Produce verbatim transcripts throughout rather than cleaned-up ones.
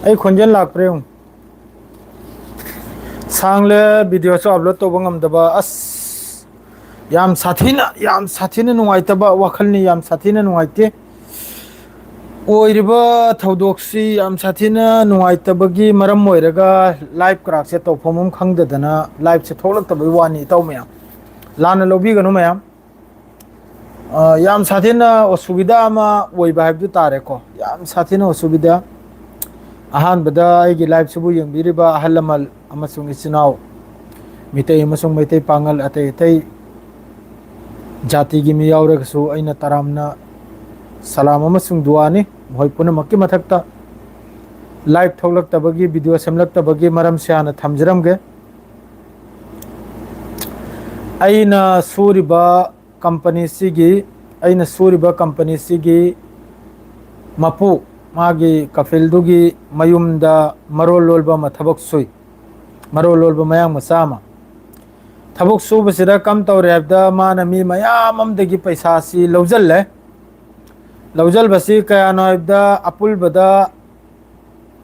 ꯑꯩ ꯈꯣꯟꯖꯦꯜ ꯂꯥꯛꯄ꯭ꯔꯥ ꯌꯦꯡꯉꯨ꯫ ꯁꯥꯡꯂꯦ, ꯚꯤꯗꯤꯑꯣꯁꯨ ꯑꯞꯂꯣꯗ ꯇꯧꯕ ꯉꯝꯗꯕ꯫ ꯑꯁ, ꯌꯥꯝ ꯁꯥꯊꯤꯅ, ꯌꯥꯝ ꯁꯥꯊꯤꯅ ꯅꯨꯡꯉꯥꯏꯇꯕ ꯋꯥꯈꯜꯅꯤ, ꯌꯥꯝ ꯁꯥꯊꯤꯅ ꯅꯨꯡꯉꯥꯏꯇꯦ꯫ ꯑꯣꯏꯔꯤꯕ ꯊꯧꯗꯣꯛꯁꯤ ꯌꯥꯝ ꯁꯥꯊꯤꯅ ꯅꯨꯡꯉꯥꯏꯇꯕꯒꯤ ꯃꯔꯝ ꯑꯣꯏꯔꯒ ꯂꯥꯏꯚ ꯀꯔꯥꯛꯁꯦ ꯇꯧꯐꯝ ꯑꯃ ꯈꯪꯗꯗꯅ ꯂꯥꯏꯚꯁꯦ ꯊꯣꯛꯂꯛꯇꯕꯒꯤ ꯋꯥꯅꯤ, ꯏꯇꯥꯎ ꯃꯌꯥꯝ꯫ ꯂꯥꯟꯅ ꯂꯧꯕꯤꯒꯅꯨ ꯃꯌꯥꯝ꯫ ꯑ, ꯌꯥꯝ ꯁꯥꯊꯤꯅ ꯑꯁꯨꯕꯤꯗ ꯑꯃ ꯑꯣꯏꯕ ꯍꯥꯏꯕꯗꯨ ꯇꯥꯔꯦꯀꯣ꯫ ꯌꯥꯝ ꯁꯥꯊꯤꯅ ꯑꯁꯨꯕꯤꯗ꯫ ꯑꯍꯥꯟꯕꯗ ꯑꯩꯒꯤ ꯂꯥꯏꯚꯁꯤꯕꯨ ꯌꯦꯡꯕꯤꯔꯤꯕ ꯑꯍꯜ ꯂꯃꯟ ꯑꯃꯁꯨꯡ ꯏꯆꯤꯟ ꯏꯅꯥꯎ, ꯃꯤꯇꯩ ꯑꯃꯁꯨꯡ ꯃꯩꯇꯩ ꯄꯥꯉꯜ, ꯑꯇꯩ ꯑꯇꯩ ꯖꯥꯇꯤꯒꯤ ꯃꯤ ꯌꯥꯎꯔꯒꯁꯨ ꯑꯩꯅ ꯇꯔꯥꯝꯅ ꯁꯂꯥꯝ ꯑꯃꯁꯨꯡ ꯗꯨꯋꯥꯅꯤ꯫ ꯃꯈꯣꯏ ꯄꯨꯝꯅꯃꯛꯀꯤ ꯃꯊꯛꯇ ꯂꯥꯏꯚ ꯊꯣꯛꯂꯛꯇꯕꯒꯤ, ꯚꯤꯗꯤꯑꯣ ꯁꯦꯝꯂꯛꯇꯕꯒꯤ ꯃꯔꯝꯁꯦ ꯍꯥꯟꯅ ꯊꯝꯖꯔꯝꯒꯦ꯫ ꯑꯩꯅ ꯁꯨꯔꯤꯕ ꯀꯝꯄꯅꯤꯁꯤꯒꯤ, ꯑꯩꯅ ꯁꯨꯔꯤꯕ ꯀꯝꯄꯅꯤꯁꯤꯒꯤ ꯃꯄꯨ, ꯃꯥꯒꯤ ꯀꯐꯤꯜꯗꯨꯒꯤ ꯃꯌꯨꯝꯗ ꯃꯔꯣꯜ ꯂꯣꯜꯕ ꯑꯃ ꯊꯕꯛ ꯁꯨꯏ꯫ ꯃꯔꯣꯜ ꯂꯣꯜꯕ ꯃꯌꯥꯡ ꯃꯆꯥ ꯑꯃ꯫ ꯊꯕꯛ ꯁꯨꯕꯁꯤꯗ ꯀꯝ ꯇꯧꯔꯦ ꯍꯥꯏꯕꯗ, ꯃꯥꯅ ꯃꯤ ꯃꯌꯥꯝ ꯑꯃꯗꯒꯤ ꯄꯩꯁꯥꯁꯤ ꯂꯧꯁꯤꯜꯂꯦ꯫ ꯂꯧꯁꯤꯟꯕꯁꯤ ꯀꯌꯥꯅꯣ ꯍꯥꯏꯕꯗ, ꯑꯄꯨꯟꯕꯗ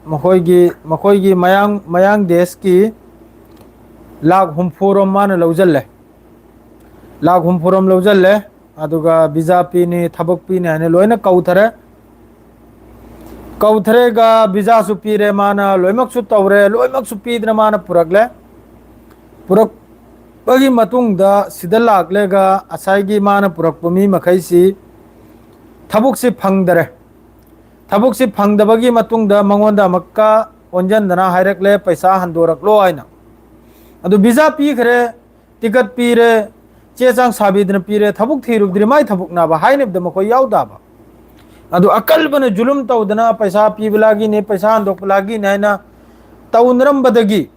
ꯃꯈꯣꯏꯒꯤ, ꯃꯈꯣꯏꯒꯤ ꯃꯌꯥꯡ, ꯃꯌꯥꯡ ꯗꯦꯁꯀꯤ ꯂꯥꯈ ꯍꯨꯝꯐꯨꯔꯣꯝ ꯃꯥꯅ ꯂꯧꯁꯤꯜꯂꯦ꯫ ꯂꯥꯈ ꯍꯨꯝꯐꯨꯔꯣꯝ ꯂꯧꯁꯤꯜꯂꯦ꯫ ꯑꯗꯨꯒ ꯚꯤꯖꯥ ꯄꯤꯅꯤ, ꯊꯕꯛ ꯄꯤꯅꯤ ꯍꯥꯏꯅ ꯂꯣꯏꯅ ꯀꯧꯊꯔꯦ꯫ ꯀꯧꯊꯔꯦꯒ ꯚꯤꯖꯥꯁꯨ ꯄꯤꯔꯦ, ꯃꯥꯅ ꯂꯣꯏꯅꯃꯛꯁꯨ ꯇꯧꯔꯦ, ꯂꯣꯏꯅꯃꯛꯁꯨ ꯄꯤꯗꯅ ꯃꯥꯅ ꯄꯨꯔꯛꯂꯦ꯫ ꯄꯨꯔꯛꯄꯒꯤ ꯃꯇꯨꯡꯗ ꯁꯤꯗ ꯂꯥꯛꯂꯒ ꯉꯁꯥꯏꯒꯤ ꯃꯥꯅ ꯄꯨꯔꯛꯄ ꯃꯤ ꯃꯈꯩꯁꯤ ꯊꯕꯛꯁꯤ ꯐꯪꯗꯔꯦ꯫ ꯊꯕꯛꯁꯤ ꯐꯪꯗꯕꯒꯤ ꯃꯇꯨꯡꯗ ꯃꯉꯣꯟꯗ ꯑꯃꯨꯛꯀ ꯑꯣꯟꯁꯤꯟꯗꯅ ꯍꯥꯏꯔꯛꯂꯦ, "ꯄꯩꯁꯥ ꯍꯟꯗꯣꯔꯛꯂꯣ" ꯍꯥꯏꯅ꯫ ꯑꯗꯨ ꯚꯤꯖꯥ ꯄꯤꯈ꯭ꯔꯦ, ꯇꯤꯀꯠ ꯄꯤꯔꯦ, ꯆꯦ ꯆꯥꯡ ꯁꯥꯕꯤꯗꯅ ꯄꯤꯔꯦ, ꯊꯕꯛ ꯊꯤꯔꯨꯕꯗꯤ ꯃꯥꯏ ꯊꯕꯛꯅꯕ ꯍꯥꯏꯅꯕꯗ ꯃꯈꯣꯏ ꯌꯥꯎꯗꯕ꯫ ꯑꯗꯨ ꯑꯀꯜꯕꯅ ꯖꯨꯂꯨꯝ ꯇꯧꯗꯅ ꯄꯩꯁꯥ ꯄꯤꯕ ꯂꯥꯒꯤꯅꯦ, ꯄꯩꯁꯥ ꯍꯟꯗꯣꯛꯄ ꯂꯥꯒꯤꯅꯦ ꯍꯥꯏꯅ ꯇꯧꯅꯔꯝꯕꯗꯒꯤ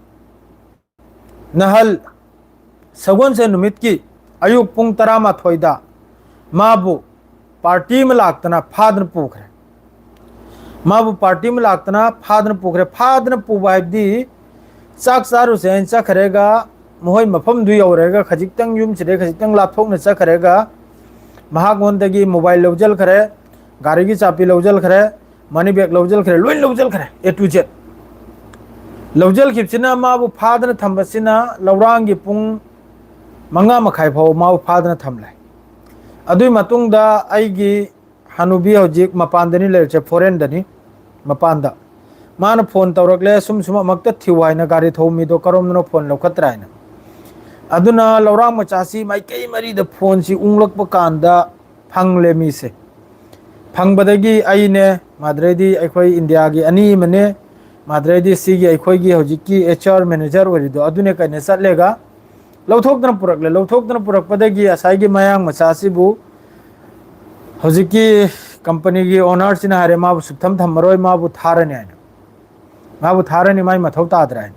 ꯅꯍꯜ ꯁꯒꯣꯜꯁꯦꯟ ꯅꯨꯃꯤꯠꯀꯤ ꯑꯌꯨꯛ ꯄꯨꯡ ꯇꯔꯥꯃꯥꯊꯣꯏꯗ ꯃꯥꯕꯨ ꯄꯥꯔꯇꯤ ꯑꯃ ꯂꯥꯛꯇꯅ ꯐꯥꯗꯅ ꯄꯨꯈ꯭ꯔꯦ꯫ ꯃꯥꯕꯨ ꯄꯥꯔꯇꯤ ꯑꯃ ꯂꯥꯛꯇꯅ ꯐꯥꯗꯅ ꯄꯨꯈ꯭ꯔꯦ꯫ ꯐꯥꯗꯅ ꯄꯨꯕ ꯍꯥꯏꯕꯗꯤ ꯆꯥꯛ ꯆꯥꯔꯨꯁꯦ ꯍꯥꯏꯅ ꯆꯠꯈ꯭ꯔꯦꯒ, ꯃꯈꯣꯏ ꯃꯐꯝꯗꯨ ꯌꯧꯔꯦꯒ, ꯈꯖꯤꯛꯇꯪ ꯌꯨꯝꯁꯤꯗꯩ ꯈꯖꯤꯛꯇꯪ ꯂꯥꯞꯊꯣꯛꯅ ꯆꯠꯈ꯭ꯔꯦꯒ, ꯃꯍꯥꯛꯉꯣꯟꯗꯒꯤ ꯃꯣꯕꯥꯏꯜ ꯂꯧꯁꯤꯟꯈ꯭ꯔꯦ, ꯒꯥꯔꯤꯒꯤ ꯆꯥꯕꯤ ꯂꯧꯁꯤꯟꯈ꯭ꯔꯦ, ꯃꯅꯤ ꯕꯦꯒ ꯂꯧꯁꯤꯟꯈ꯭ꯔꯦ, ꯂꯣꯏ ꯂꯧꯁꯤꯟꯈ꯭ꯔꯦ, A to Z꯫ ꯂꯧꯁꯤꯟꯈꯤꯕꯁꯤꯅ ꯃꯥꯕꯨ ꯐꯥꯗꯅ ꯊꯝꯕꯁꯤꯅ ꯂꯧꯔꯥꯡꯒꯤ ꯄꯨꯡ ꯃꯉꯥ ꯃꯈꯥꯏ ꯐꯥꯎꯕ ꯃꯥꯕꯨ ꯐꯥꯗꯅ ꯊꯝꯂꯦ꯫ ꯑꯗꯨꯒꯤ ꯃꯇꯨꯡꯗ ꯑꯩꯒꯤ ꯍꯅꯨꯕꯤ ꯍꯧꯖꯤꯛ ꯃꯄꯥꯟꯗꯅꯤ ꯂꯩꯔꯤꯁꯦ, ꯐꯣꯔꯦꯟꯗꯅꯤ, ꯃꯄꯥꯟꯗ꯫ ꯃꯥꯅ ꯐꯣꯟ ꯇꯧꯔꯛꯂꯦ, "ꯁꯨꯝ ꯁꯨꯝ ꯑꯃꯨꯛꯇ ꯊꯤꯌꯨ" ꯍꯥꯏꯅ, ꯒꯥꯔꯤ ꯊꯧꯕ ꯃꯤꯗꯣ ꯀꯔꯣꯝꯗꯅꯣ ꯐꯣꯟ ꯂꯧꯈꯠꯇ꯭ꯔꯥ ꯍꯥꯏꯅ꯫ ꯑꯗꯨꯅ ꯂꯧꯔꯥꯡ ꯃꯆꯥꯁꯤ ꯃꯥꯏꯀꯩ ꯃꯔꯤꯗ ꯐꯣꯟꯁꯤ ꯎꯪꯂꯛꯄ ꯀꯥꯟꯗ ꯐꯪꯂꯦ ꯃꯤꯁꯦ꯫ ꯐꯪꯕꯗꯒꯤ ꯑꯩꯅꯦ, ꯃꯥꯗ꯭ꯔꯩꯗꯤ ꯑꯩꯈꯣꯏ ꯏꯟꯗꯤꯌꯥꯒꯤ ꯑꯅꯤ ꯑꯃꯅꯦ, ꯃꯥꯗ꯭ꯔꯩꯗꯤ ꯁꯤꯒꯤ ꯑꯩꯈꯣꯏꯒꯤ ꯍꯧꯖꯤꯛꯀꯤ H R manager ꯑꯣꯏꯔꯤꯗꯣ ꯑꯗꯨꯅꯦ ꯀꯩꯅ ꯆꯠꯂꯦꯒ ꯂꯧꯊꯣꯛꯇꯅ ꯄꯨꯔꯛꯂꯦ꯫ ꯂꯧꯊꯣꯛꯇꯅ ꯄꯨꯔꯛꯄꯗꯒꯤ ꯉꯁꯥꯏꯒꯤ ꯃꯌꯥꯡ ꯃꯆꯥꯁꯤꯕꯨ ꯍꯧꯖꯤꯛꯀꯤ ꯀꯝꯄꯅꯤꯒꯤ owner ꯁꯤꯅ ꯍꯥꯏꯔꯦ, "ꯃꯥꯕꯨ ꯁꯨꯞꯊꯝ ꯊꯝꯃꯔꯣꯏ, ꯃꯥꯕꯨ ꯊꯥꯔꯅꯤ" ꯍꯥꯏꯅ꯫ "ꯃꯥꯕꯨ ꯊꯥꯔꯅꯤ, ꯃꯥꯏ ꯃꯊꯧ ꯇꯥꯗ꯭ꯔꯦ" ꯍꯥꯏꯅ꯫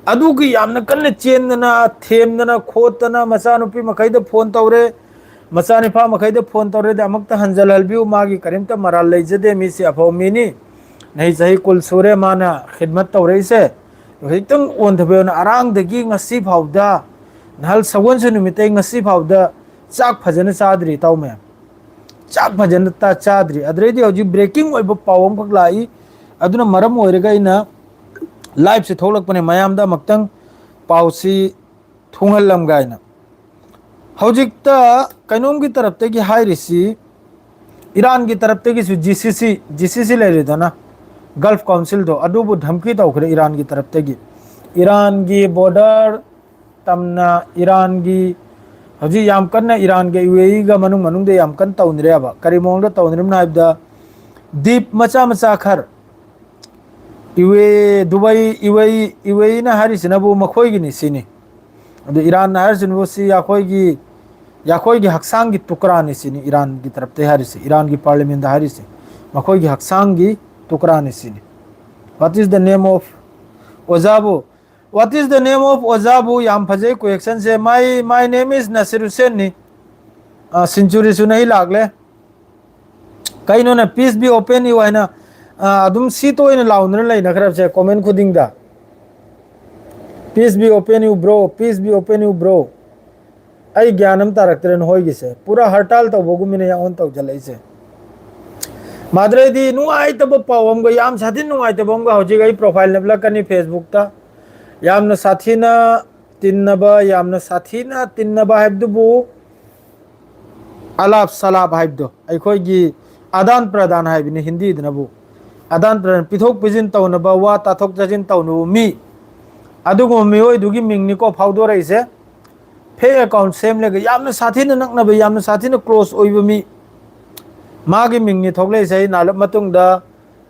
ꯑꯗꯨꯒꯤ ꯌꯥꯝꯅ ꯀꯟꯅ ꯆꯦꯟꯗꯅ, ꯊꯦꯝꯗꯅ, ꯈꯣꯠꯇꯅ, ꯃꯆꯥꯅꯨꯄꯤ ꯃꯈꯩꯗ ꯐꯣꯟ ꯇꯧꯔꯦ, ꯃꯆꯥꯅꯨꯄꯥ ꯃꯈꯩꯗ ꯐꯣꯟ ꯇꯧꯔꯦ, "ꯑꯃꯨꯛꯇ ꯍꯟꯖꯜꯍꯟꯕꯤꯌꯨ, ꯃꯥꯒꯤ ꯀꯔꯤꯝꯇ ꯃꯔꯥꯜ ꯂꯩꯖꯗꯦ, ꯃꯤꯁꯤ ꯑꯐꯕ ꯃꯤꯅꯤ, ꯅꯍꯤ ꯆꯍꯤ ꯀꯨꯟ ꯁꯨꯔꯦ ꯃꯥꯅ ꯈꯤꯗꯃꯠ ꯇꯧꯔꯛꯏꯁꯦ, ꯍꯧꯖꯤꯛꯇꯪ ꯑꯣꯟꯊꯕꯤꯌꯣꯅ" ꯑꯔꯥꯡꯗꯒꯤ ꯉꯁꯤ ꯐꯥꯎꯗ, ꯅꯍꯥꯜ ꯁꯒꯣꯜꯁꯦꯟ ꯅꯨꯃꯤꯠꯇꯩ ꯉꯁꯤ ꯐꯥꯎꯗ ꯆꯥꯛ ꯐꯖꯅ ꯆꯥꯗ꯭ꯔꯤ, ꯏꯇꯥꯎ ꯃꯌꯥꯝ꯫ ꯆꯥꯛ ꯐꯖꯅ ꯇ-, ꯆꯥꯗ꯭ꯔꯤ꯫ ꯑꯗꯨꯗꯩꯗꯤ ꯍꯧꯖꯤꯛ breaking ꯑꯣꯏꯕ ꯄꯥꯎ ꯑꯃꯈꯛ ꯂꯥꯛꯏ꯫ ꯑꯗꯨꯅ ꯃꯔꯝ ꯑꯣꯏꯔꯒ ꯑꯩꯅ live ꯁꯦ ꯊꯣꯛꯂꯛꯄꯅꯦ, ꯃꯌꯥꯝꯗ ꯑꯃꯨꯛꯇꯪ ꯄꯥꯎꯁꯤ ꯊꯨꯡꯍꯜꯂꯝꯒꯥꯏꯅ꯫ ꯍꯧꯖꯤꯛꯇ ꯀꯩꯅꯣꯝꯒꯤ ꯇꯔꯞꯇꯒꯤ ꯍꯥꯏꯔꯤꯁꯤ, ꯏꯔꯥꯟꯒꯤ ꯇꯔꯞꯇꯒꯤꯁꯨ G C C, G C C ꯂꯩꯔꯦꯗꯅ, Gulf Council ꯗꯣ, ꯑꯗꯨꯕꯨ ꯙꯝꯀꯤ ꯇꯧꯈ꯭ꯔꯦ ꯏꯔꯥꯟꯒꯤ ꯇꯔꯞꯇꯒꯤ꯫ ꯏꯔꯥꯟꯒꯤ border ꯇꯝꯅ ꯏꯔꯥꯟꯒꯤ ꯍꯧꯖꯤꯛ ꯌꯥꯝ ꯀꯟꯅ ꯏꯔꯥꯟꯒ U A E ꯒ ꯃꯅꯨꯡ ꯃꯅꯨꯡꯗ ꯌꯥꯝ ꯀꯟꯅ ꯇꯧꯅꯔꯦꯕ꯫ ꯀꯔꯤ ꯃꯑꯣꯡꯗ ꯇꯧꯅꯔꯤꯕꯅꯣ ꯍꯥꯏꯕꯗ, ꯗꯤꯞ ꯃꯆꯥ ꯃꯆꯥ ꯈꯔ, U A E, Dubai, U A E, U A E ꯅ ꯍꯥꯏꯔꯤꯁꯤꯅꯕꯨ ꯃꯈꯣꯏꯒꯤꯅꯤ ꯁꯤꯅꯤ꯫ ꯑꯗꯨ ꯏꯔꯥꯟꯅ ꯍꯥꯏꯔꯤꯁꯤꯅꯕꯨ ꯁꯤ ꯑꯩꯈꯣꯏꯒꯤ, ꯑꯩꯈꯣꯏꯒꯤ ꯍꯛꯆꯥꯡꯒꯤ ꯇꯨꯀꯔꯥꯅꯤ ꯁꯤꯅꯤ ꯏꯔꯥꯟꯒꯤ ꯇꯔꯞꯇꯒꯤ ꯍꯥꯏꯔꯤꯁꯤ, ꯏꯔꯥꯟꯒꯤ parliament ꯗ ꯍꯥꯏꯔꯤꯁꯤ꯫ ꯃꯈꯣꯏꯒꯤ ꯍꯛꯆꯥꯡꯒꯤ ꯇꯨꯀꯔꯥꯅꯤ ꯁꯤꯅꯤ꯫ What is the name of ꯑꯣꯖꯥꯕꯨ? What is the name of ꯑꯣꯖꯥꯕꯨ? ꯌꯥꯝ ꯐꯖꯩ question say. My, my name is ꯅꯁꯤꯔ ꯍꯨꯁꯦꯟ ꯅꯤ꯫ ꯑ, century ꯁꯨ ꯅꯩ ꯂꯥꯛꯂꯦ꯫ ꯀꯩꯅꯣꯅꯦ, "Peace be open you" ꯍꯥꯏꯅ, ꯑ, ꯑꯗꯨꯝ ꯁꯤ ꯇꯣꯏꯅ ꯂꯥꯎꯅꯔ ꯂꯩꯅꯈ꯭ꯔꯕꯁꯦ comment ꯈꯨꯗꯤꯡꯗ? "Peace be open you bro, peace be open you bro." ꯑꯩ ꯒ꯭ꯌꯥꯟ ꯑꯃ ꯇꯥꯔꯛꯇ꯭ꯔꯦ ꯅꯈꯣꯏꯒꯤꯁꯦ꯫ ꯄꯨꯔꯥ ꯍꯔꯇꯥꯜ ꯇꯧꯕꯒꯨꯝꯕꯅꯦ ꯌꯥꯎꯍꯟ ꯇꯧꯖꯜꯂꯛꯏꯁꯦ꯫ ꯃꯥꯗ꯭ꯔꯦꯗꯤ ꯅꯨꯡꯉꯥꯏꯇꯕ ꯄꯥꯎ ꯑꯃꯒ, ꯌꯥꯝ ꯁꯥꯊꯤꯅ ꯅꯨꯡꯉꯥꯏꯇꯕ ꯑꯃꯒ ꯍꯧꯖꯤꯛ ꯑꯩ profile ꯅꯞꯂꯛꯀꯅꯤ Facebookꯇ꯫ ꯌꯥꯝꯅ ꯁꯥꯊꯤꯅ ꯇꯤꯟꯅꯕ, ꯌꯥꯝꯅ ꯁꯥꯊꯤꯅ ꯇꯤꯟꯅꯕ ꯍꯥꯏꯕꯗꯨꯕꯨ ꯑꯂꯥꯞ ꯁꯂꯥꯞ ꯍꯥꯏꯕꯗꯣ, ꯑꯩꯈꯣꯏꯒꯤ ꯑꯗꯥꯟ ꯄ꯭ꯔꯗꯥꯟ ꯍꯥꯏꯕꯅꯤ ꯍꯤꯟꯗꯤꯗꯅꯕꯨ꯫ ꯑꯗꯥꯟ ꯄ꯭ꯔꯗꯥꯟ, ꯄꯤꯊꯣꯛ ꯄꯤꯁꯤꯟ ꯇꯧꯅꯕ, ꯋꯥ ꯇꯥꯊꯣꯛ ꯇꯥꯁꯤꯟ ꯇꯧꯅꯕ ꯃꯤ, ꯑꯗꯨꯒꯨꯝꯕ ꯃꯤꯑꯣꯏꯗꯨꯒꯤ ꯃꯤꯡꯅꯤꯀꯣ ꯐꯥꯎꯗꯣꯔꯛꯏꯁꯦ꯫ Fake account ꯁꯦꯝꯂꯒ ꯌꯥꯝꯅ ꯁꯥꯊꯤꯅ ꯅꯛꯅꯕ, ꯌꯥꯝꯅ ꯁꯥꯊꯤꯅ close ꯑꯣꯏꯕ ꯃꯤ, ꯃꯥꯒꯤ ꯃꯤꯡꯅꯤ ꯊꯣꯛꯂꯛꯏꯁꯦ꯫ ꯑꯩ ꯅꯥꯜꯂꯞ ꯃꯇꯨꯡꯗ,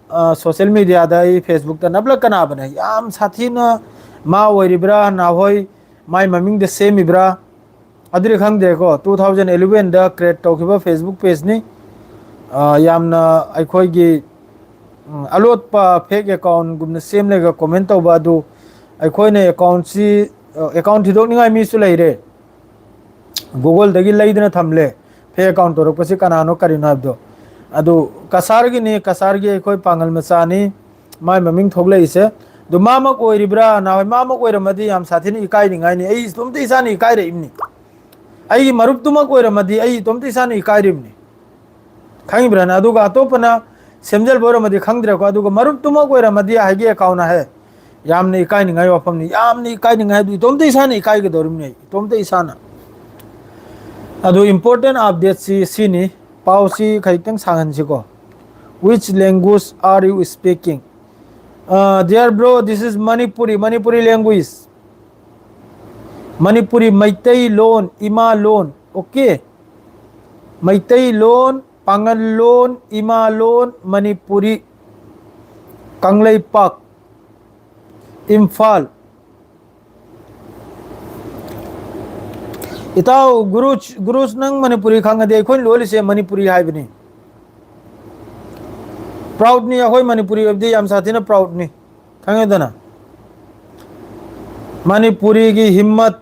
ꯑ, social mediaꯗ, ꯑꯩ Facebookꯇ ꯅꯞꯂꯛꯀꯅꯕꯅꯦ꯫ ꯌꯥꯝ ꯁꯥꯊꯤꯅ ꯃꯥ ꯑꯣꯏꯔꯤꯕ꯭ꯔꯥ, ꯅꯍꯥꯟꯋꯥꯏ ꯃꯥꯏ ꯃꯃꯤꯡꯗ ꯁꯦꯝꯃꯤꯕ꯭ꯔꯥ, ꯑꯗꯨꯗꯤ ꯈꯪꯗ꯭ꯔꯦꯀꯣ꯫ Two thousand elevenꯗ create ꯇꯧꯈꯤꯕ Facebook pageꯅꯤ꯫ ꯑ, ꯌꯥꯝꯅ ꯑꯩꯈꯣꯏꯒꯤ, ꯎꯝ, ꯑꯂꯣꯠꯄ fake accountꯒꯨꯝꯅ ꯁꯦꯝꯂꯒ comment ꯇꯧꯕ ꯑꯗꯨ, ꯑꯩꯈꯣꯏꯅ accountꯁꯤ, ꯑ, account ꯊꯤꯗꯣꯛꯅꯤꯡꯉꯥꯏ ꯃꯤꯁꯨ ꯂꯩꯔꯦ꯫ Googleꯗꯒꯤ ꯂꯩꯗꯅ ꯊꯝꯂꯦ꯫ Fake account ꯇꯧꯔꯛꯄꯁꯤ ꯀꯅꯥꯅꯣ, ꯀꯔꯤꯅꯣ ꯍꯥꯏꯕꯗꯣ꯫ ꯑꯗꯨ ꯀꯁꯥꯔꯒꯤꯅꯤ, ꯀꯁꯥꯔꯒꯤ ꯑꯩꯈꯣꯏ ꯄꯥꯡꯒꯜ ꯃꯆꯥꯅꯤ꯫ ꯃꯥꯏ ꯃꯃꯤꯡ ꯊꯣꯛꯂꯛꯏꯁꯦ꯫ ꯑꯗꯨ ꯃꯥꯃꯛ ꯑꯣꯏꯔꯤꯕ꯭ꯔꯥ? ꯅꯍꯥꯟꯋꯥꯏ ꯃꯥꯃꯛ ꯑꯣꯏꯔꯝꯃꯗꯤ ꯌꯥꯝ ꯁꯥꯊꯤꯅ ꯏꯀꯥꯏꯅꯤꯡꯉꯥꯏꯅꯤ꯫ ꯑꯩ ꯏꯇꯣꯝꯇ ꯏꯁꯥꯅ ꯏꯀꯥꯏꯔꯛꯏꯕꯅꯤ꯫ ꯑꯩꯒꯤ ꯃꯔꯨꯞꯇꯨꯃꯛ ꯑꯣꯏꯔꯝꯃꯗꯤ ꯑꯩ ꯏꯇꯣꯝꯇ ꯏꯁꯥꯅ ꯏꯀꯥꯏꯔꯤꯕꯅꯤ꯫ ꯈꯪꯉꯤꯕ꯭ꯔꯥꯅ? ꯑꯗꯨꯒ ꯑꯇꯣꯞꯄꯅ ꯁꯦꯝꯖꯤꯟꯕ ꯑꯣꯏꯔꯝꯃꯗꯤ ꯈꯪꯗ꯭ꯔꯦꯀꯣ꯫ ꯑꯗꯨꯒ ꯃꯔꯨꯞꯇꯨꯃꯛ ꯑꯣꯏꯔꯝꯃꯗꯤ ꯍꯥꯏꯒꯦ account ꯍꯥꯏ꯫ ꯌꯥꯝꯅ ꯏꯀꯥꯏꯅꯤꯡꯉꯥꯏ ꯋꯥꯐꯝꯅꯤ꯫ ꯌꯥꯝꯅ ꯏꯀꯥꯏꯅꯤꯡꯉꯥꯏ ꯍꯥꯏꯕꯗꯤ ꯏꯇꯣꯝꯇ ꯏꯁꯥꯅ ꯏꯀꯥꯏꯒꯗꯧꯔꯤꯕꯅꯤ꯫ ꯏꯇꯣꯝꯇ ꯏꯁꯥꯅ꯫ ꯑꯗꯨ important updateꯁꯤ ꯁꯤꯅꯤ꯫ ꯄꯥꯎꯁꯤ ꯈꯖꯤꯛꯇꯪ ꯁꯥꯡꯍꯟꯁꯤꯀꯣ꯫ Which language are you speaking? Uh, dear bro, this is Manipuri, Manipuri language. Manipuri, Meiteilon, ꯏꯃꯥ ꯂꯣꯟ, okay? ꯃꯩꯇꯩꯂꯣꯟ, ꯄꯥꯉꯜ ꯂꯣꯟ, ꯏꯃꯥ ꯂꯣꯟ, ꯃꯅꯤꯄꯨꯔꯤ, ꯀꯪꯂꯩꯄꯥꯛ, ꯏꯝꯐꯥꯜ꯫ ꯏꯇꯥꯎ ꯒꯨꯔꯨ, ꯒꯨꯔꯨ, ꯅꯪ ꯃꯅꯤꯄꯨꯔꯤ ꯈꯪꯉꯗꯤ ꯑꯩꯈꯣꯏꯅ ꯂꯣꯜꯂꯤꯁꯦ ꯃꯅꯤꯄꯨꯔꯤ ꯍꯥꯏꯕꯅꯤ꯫ Proudꯅꯤ, ꯑꯩꯈꯣꯏ ꯃꯅꯤꯄꯨꯔꯤ ꯑꯣꯏꯕꯗꯤ ꯌꯥꯝ ꯁꯥꯊꯤꯅ proudꯅꯤ꯫ ꯈꯪꯉꯦꯗꯅ? ꯃꯅꯤꯄꯨꯔꯤꯒꯤ ꯍꯤꯝꯃꯠ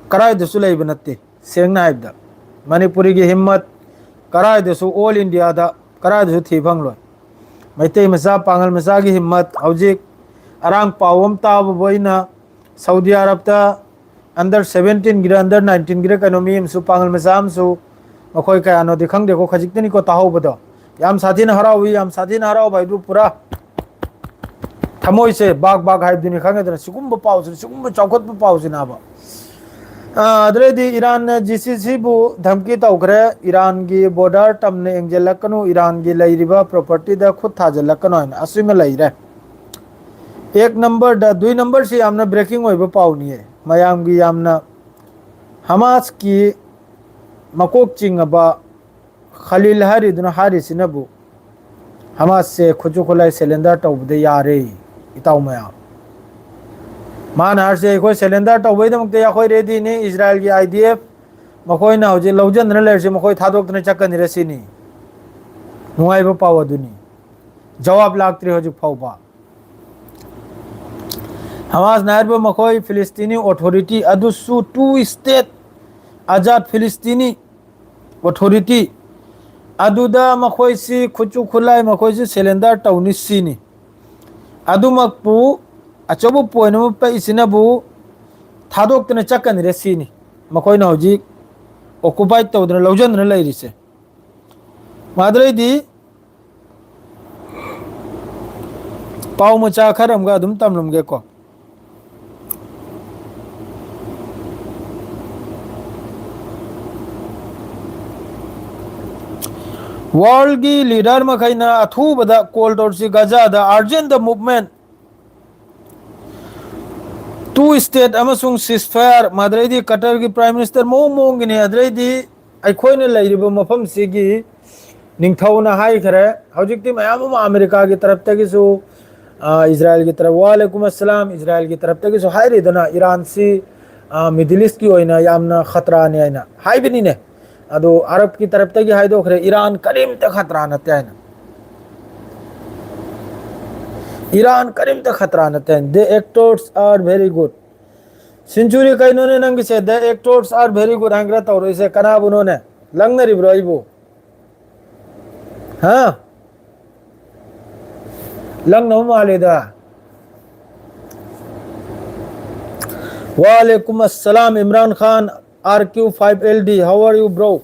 ꯀꯔꯥꯏꯗꯁꯨ ꯂꯩꯕ ꯅꯠꯇꯦ꯫ ꯁꯦꯡꯅ ꯍꯥꯏꯕꯗ, ꯃꯅꯤꯄꯨꯔꯤꯒꯤ ꯍꯤꯝꯃꯠ ꯀꯔꯥꯏꯗꯁꯨ, all Indiaꯗ ꯀꯔꯥꯏꯗꯁꯨ ꯊꯤ ꯐꯪꯂꯣꯏ꯫ ꯃꯩꯇꯩ ꯃꯆꯥ, ꯄꯥꯉꯜ ꯃꯆꯥꯒꯤ ꯍꯤꯝꯃꯠ ꯍꯧꯖꯤꯛ ꯑꯔꯥꯡ ꯄꯥꯎ ꯑꯃ ꯇꯥꯕꯕꯨ ꯑꯩꯅ ꯁꯥꯎꯗꯤ ꯑꯔꯕꯇ under seventeenꯒꯤꯔ under nineteenꯒꯤꯔ ꯀꯩꯅꯣ ꯃꯤ ꯑꯃꯁꯨ, ꯄꯥꯉꯜ ꯃꯆꯥ ꯑꯃꯁꯨ, ꯃꯈꯣꯏ ꯀꯌꯥꯅꯣꯗꯤ ꯈꯪꯗꯦꯀꯣ, ꯈꯖꯤꯛꯇꯅꯤꯀꯣ ꯇꯥꯍꯧꯕꯗꯣ, ꯌꯥꯝ ꯁꯥꯊꯤꯅ ꯍꯔꯥꯎꯏ, ꯌꯥꯝ ꯁꯥꯊꯤꯅ ꯍꯔꯥꯎꯕ ꯍꯥꯏꯕꯗꯨ ꯄꯨꯔꯥ ꯊꯃꯣꯏꯁꯦ ꯕꯥꯛ ꯕꯥꯛ ꯍꯥꯏꯕꯗꯨꯅꯤ, ꯈꯪꯉꯦꯗꯅ? ꯁꯤꯒꯨꯝꯕ ꯄꯥꯎꯁꯤꯅ, ꯁꯤꯒꯨꯝꯕ ꯆꯥꯎꯈꯠꯄ ꯄꯥꯎꯁꯤꯅꯕ꯫ ꯑꯥ, ꯑꯗꯨꯗꯩꯗꯤ ꯏꯔꯥꯟꯅ ꯖꯤ ꯁꯤ ꯁꯤꯕꯨ ꯙꯝꯀꯤ ꯇꯧꯈ꯭ꯔꯦ, "ꯏꯔꯥꯟꯒꯤ ꯕꯣꯔꯗꯔ ꯇꯝꯅ ꯌꯦꯡꯁꯤꯜꯂꯛꯀꯅꯨ, ꯏꯔꯥꯟꯒꯤ ꯂꯩꯔꯤꯕ ꯄ꯭ꯔꯣꯄꯔꯇꯤꯗ ꯈꯨꯠ ꯊꯥꯖꯤꯜꯂꯛꯀꯅꯨ" ꯍꯥꯏꯅ ꯑꯁꯤꯃ ꯂꯩꯔꯦ꯫ ꯑꯦꯛ ꯅꯝꯕꯔꯗ, ꯗꯨꯏ ꯅꯝꯕꯔꯁꯤ ꯌꯥꯝꯅ ꯕ꯭ꯔꯦꯀꯤꯡ ꯑꯣꯏꯕ ꯄꯥꯎꯅꯤꯌꯦ꯫ ꯃꯌꯥꯝꯒꯤ ꯌꯥꯝꯅ, ꯍꯃꯥꯁꯀꯤ ꯃꯀꯣꯛ ꯆꯤꯡꯉꯕ ꯈꯂꯤꯜ ꯍꯥꯏꯔꯤꯗꯨꯅ ꯍꯥꯏꯔꯤꯁꯤꯅꯕꯨ, ꯍꯃꯥꯁꯁꯦ ꯈꯨꯠꯁꯨ ꯈꯨꯠꯂꯥꯏ ꯁꯦꯂꯦꯟꯗꯔ ꯇꯧꯕꯗ ꯌꯥꯔꯦ, ꯏꯇꯥꯎ ꯃꯌꯥꯝ꯫ ꯃꯥꯅ ꯍꯥꯏꯔꯤꯁꯦ, "ꯑꯩꯈꯣꯏ ꯁꯦꯂꯦꯟꯗꯔ ꯇꯧꯕꯩꯗꯃꯛꯇ ꯑꯩꯈꯣꯏ ꯔꯦꯗꯤꯅꯤ, ꯏꯖꯔꯥꯏꯜꯒꯤ ꯑꯥꯏ ꯗꯤ ꯑꯦꯐ ꯃꯈꯣꯏꯅ ꯍꯧꯖꯤꯛ ꯂꯧꯖꯟꯗꯅ ꯂꯩꯔꯤꯁꯦ ꯃꯈꯣꯏ ꯊꯥꯗꯣꯛꯇꯅ ꯆꯠꯀꯅꯤꯔ ꯁꯤꯅꯤ"꯫ ꯅꯨꯡꯉꯥꯏꯕ ꯄꯥꯎ ꯑꯗꯨꯅꯤ꯫ ꯖꯋꯥꯕ ꯂꯥꯛꯇ꯭ꯔꯤ ꯍꯧꯖꯤꯛ ꯐꯥꯎꯕ꯫ ꯍꯃꯥꯁꯅ ꯍꯥꯏꯔꯤꯕ ꯃꯈꯣꯏ ꯐꯤꯂꯤꯁꯇꯤꯅꯤ ꯑꯣꯊꯣꯔꯤꯇꯤ, ꯑꯗꯨꯁꯨ ꯇꯨ ꯁ꯭ꯇꯦꯠ ꯑꯖꯥꯗ ꯐꯤꯂꯤꯁꯇꯤꯅꯤ ꯑꯣꯊꯣꯔꯤꯇꯤ, ꯑꯗꯨꯗ ꯃꯈꯣꯏꯁꯤ ꯈꯨꯠꯁꯨ ꯈꯨꯠꯂꯥꯏ ꯃꯈꯣꯏꯁꯤ ꯁꯦꯂꯦꯟꯗꯔ ꯇꯧꯅꯤ ꯁꯤꯅꯤ꯫ ꯑꯗꯨꯃꯛꯄꯨ ꯑꯆꯧꯕ ꯄꯣꯏꯟ ꯑꯃ ꯄꯛꯏꯁꯤꯅꯕꯨ ꯊꯥꯗꯣꯛꯇꯅ ꯆꯠꯀꯅꯤꯔꯦ ꯁꯤꯅꯤ꯫ ꯃꯈꯣꯏꯅ ꯍꯧꯖꯤꯛ ꯑꯣꯀꯨꯄꯥꯏꯠ ꯇꯧꯗꯅ ꯂꯧꯖꯟꯗꯅ ꯂꯩꯔꯤꯁꯦ꯫ ꯃꯥꯗꯨꯔꯩꯗꯤ ꯄꯥꯎ ꯃꯆꯥ ꯈꯔ ꯑꯃꯒ ꯑꯗꯨꯝ ꯇꯝꯂꯝꯒꯦꯀꯣ꯫ ꯋꯥꯔꯜꯒꯤ ꯂꯤꯗꯔ ꯃꯈꯩꯅ ꯑꯊꯨꯕꯗ ꯀꯣꯜ ꯇꯧꯔꯁꯤ, ꯒꯖꯥꯗ ꯑꯥꯔꯖꯦꯟ ꯗ ꯃꯨꯚꯃꯦꯟ, ꯇꯨ ꯁ꯭ꯇꯦꯠ ꯑꯃꯁꯨꯡ ꯁꯤꯁꯐꯥꯌꯔ꯫ ꯃꯗꯨꯗꯩꯗꯤ ꯀꯇꯔꯒꯤ ꯄ꯭ꯔꯥꯏꯝ ꯃꯤꯅꯤꯁꯇꯔ ꯃꯑꯣꯡ ꯃꯑꯣꯡꯒꯤꯅꯤ꯫ ꯑꯗꯨꯗꯩꯗꯤ ꯑꯩꯈꯣꯏꯅ ꯂꯩꯔꯤꯕ ꯃꯐꯝꯁꯤꯒꯤ ꯅꯤꯡꯊꯧꯅ ꯍꯥꯏꯈ꯭ꯔꯦ꯫ ꯍꯧꯖꯤꯛꯇꯤ ꯃꯌꯥꯝ ꯑꯃ ꯑꯃꯦꯔꯤꯀꯥꯒꯤ ꯇꯔꯞꯇꯒꯤꯁꯨ, ꯑ, ꯏꯖꯔꯥꯏꯜꯒꯤ ꯇꯔꯞ, "ꯋꯥꯂꯦꯀꯨꯝ ꯑꯁꯂꯥꯝ", ꯏꯖꯔꯥꯏꯜꯒꯤ ꯇꯔꯞꯇꯒꯤꯁꯨ ꯍꯥꯏꯔꯤꯗꯅ, ꯏꯔꯥꯟꯁꯤ, ꯑ, ꯃꯤꯗꯜ ꯏꯁꯀꯤ ꯑꯣꯏꯅ ꯌꯥꯝꯅ ꯈꯇ꯭ꯔꯥꯅꯤ ꯍꯥꯏꯅ ꯍꯥꯏꯕꯅꯤꯅꯦ꯫ ꯑꯗꯨ ꯑꯔꯕꯀꯤ ꯇꯔꯞꯇꯒꯤ ꯍꯥꯏꯗꯣꯛꯈ꯭ꯔꯦ, ꯏꯔꯥꯟ ꯀꯔꯤꯝꯇ ꯈꯇ꯭ꯔꯥ ꯅꯠꯇꯦ ꯍꯥꯏꯅ꯫ ꯏꯔꯥꯟ ꯀꯔꯤꯝꯇ ꯈꯇ꯭ꯔꯥ ꯅꯠꯇꯦ ꯍꯥꯏꯅ꯫ "The actors are very good." Century, ꯀꯩꯅꯣꯅꯦ ꯅꯪꯒꯤꯁꯦ? "The actors are very good" ꯍꯥꯏꯅ ꯈꯔ ꯇꯧꯔꯛꯏꯁꯦ ꯀꯅꯥꯕꯨꯅꯣꯅꯦ? ꯂꯪꯅꯔꯤꯕ꯭ꯔꯣ ꯑꯩꯕꯨ? ꯍꯥ? ꯂꯪꯅꯕ ꯃꯥꯜꯂꯦꯗ꯫ Walaikum assalam, Imran Khan, R Q five L D. How are you, bro?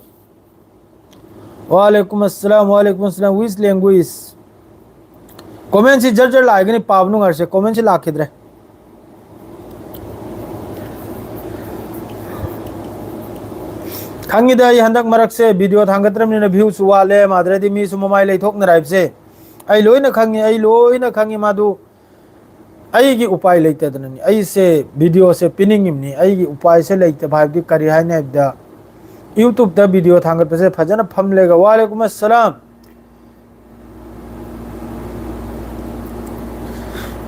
Walaikum assalam, walaikum assalam. Which language? Comment ꯁꯤ ꯖꯔ ꯖꯔ ꯂꯥꯛꯏꯒꯅꯤ, ꯄꯥꯕ ꯅꯨꯡꯉꯥꯏꯔꯁꯦ꯫ Comment ꯁꯤ ꯂꯥꯛꯈꯤꯗ꯭ꯔꯦ꯫ ꯈꯪꯉꯤꯗ, ꯑꯩ ꯍꯟꯗꯛ ꯃꯔꯛꯁꯦ video ꯊꯥꯡꯒꯠꯇ꯭ꯔꯕꯅꯤꯅ view ꯁꯨ ꯋꯥꯠꯂꯦ, ꯃꯥꯗ꯭ꯔꯗꯤ ꯃꯤꯁꯨ ꯃꯃꯥꯏ ꯂꯩꯊꯣꯛꯅꯔꯦ ꯍꯥꯏꯕꯁꯦ ꯑꯩ ꯂꯣꯏꯅ ꯈꯪꯉꯤ, ꯑꯩ ꯂꯣꯏꯅ ꯈꯪꯉꯤ꯫ ꯃꯥꯗꯨ ꯑꯩꯒꯤ ꯎꯄꯥꯏ ꯂꯩꯇꯗꯅꯅꯤ ꯑꯩꯁꯦ video ꯁꯦ ꯄꯤꯅꯤꯡꯉꯤꯕꯅꯤ꯫ ꯑꯩꯒꯤ ꯎꯄꯥꯏꯁꯦ ꯂꯩꯇꯕ ꯍꯥꯏꯕꯗꯤ ꯀꯔꯤ ꯍꯥꯏꯅꯤ ꯍꯥꯏꯕꯗ, YouTube ꯇ video ꯊꯥꯡꯒꯠꯄꯁꯦ ꯐꯖꯅ ꯐꯝꯂꯦꯒ꯫ ꯋꯥꯂꯦꯀꯨꯝ ꯑꯁꯂꯥꯝ꯫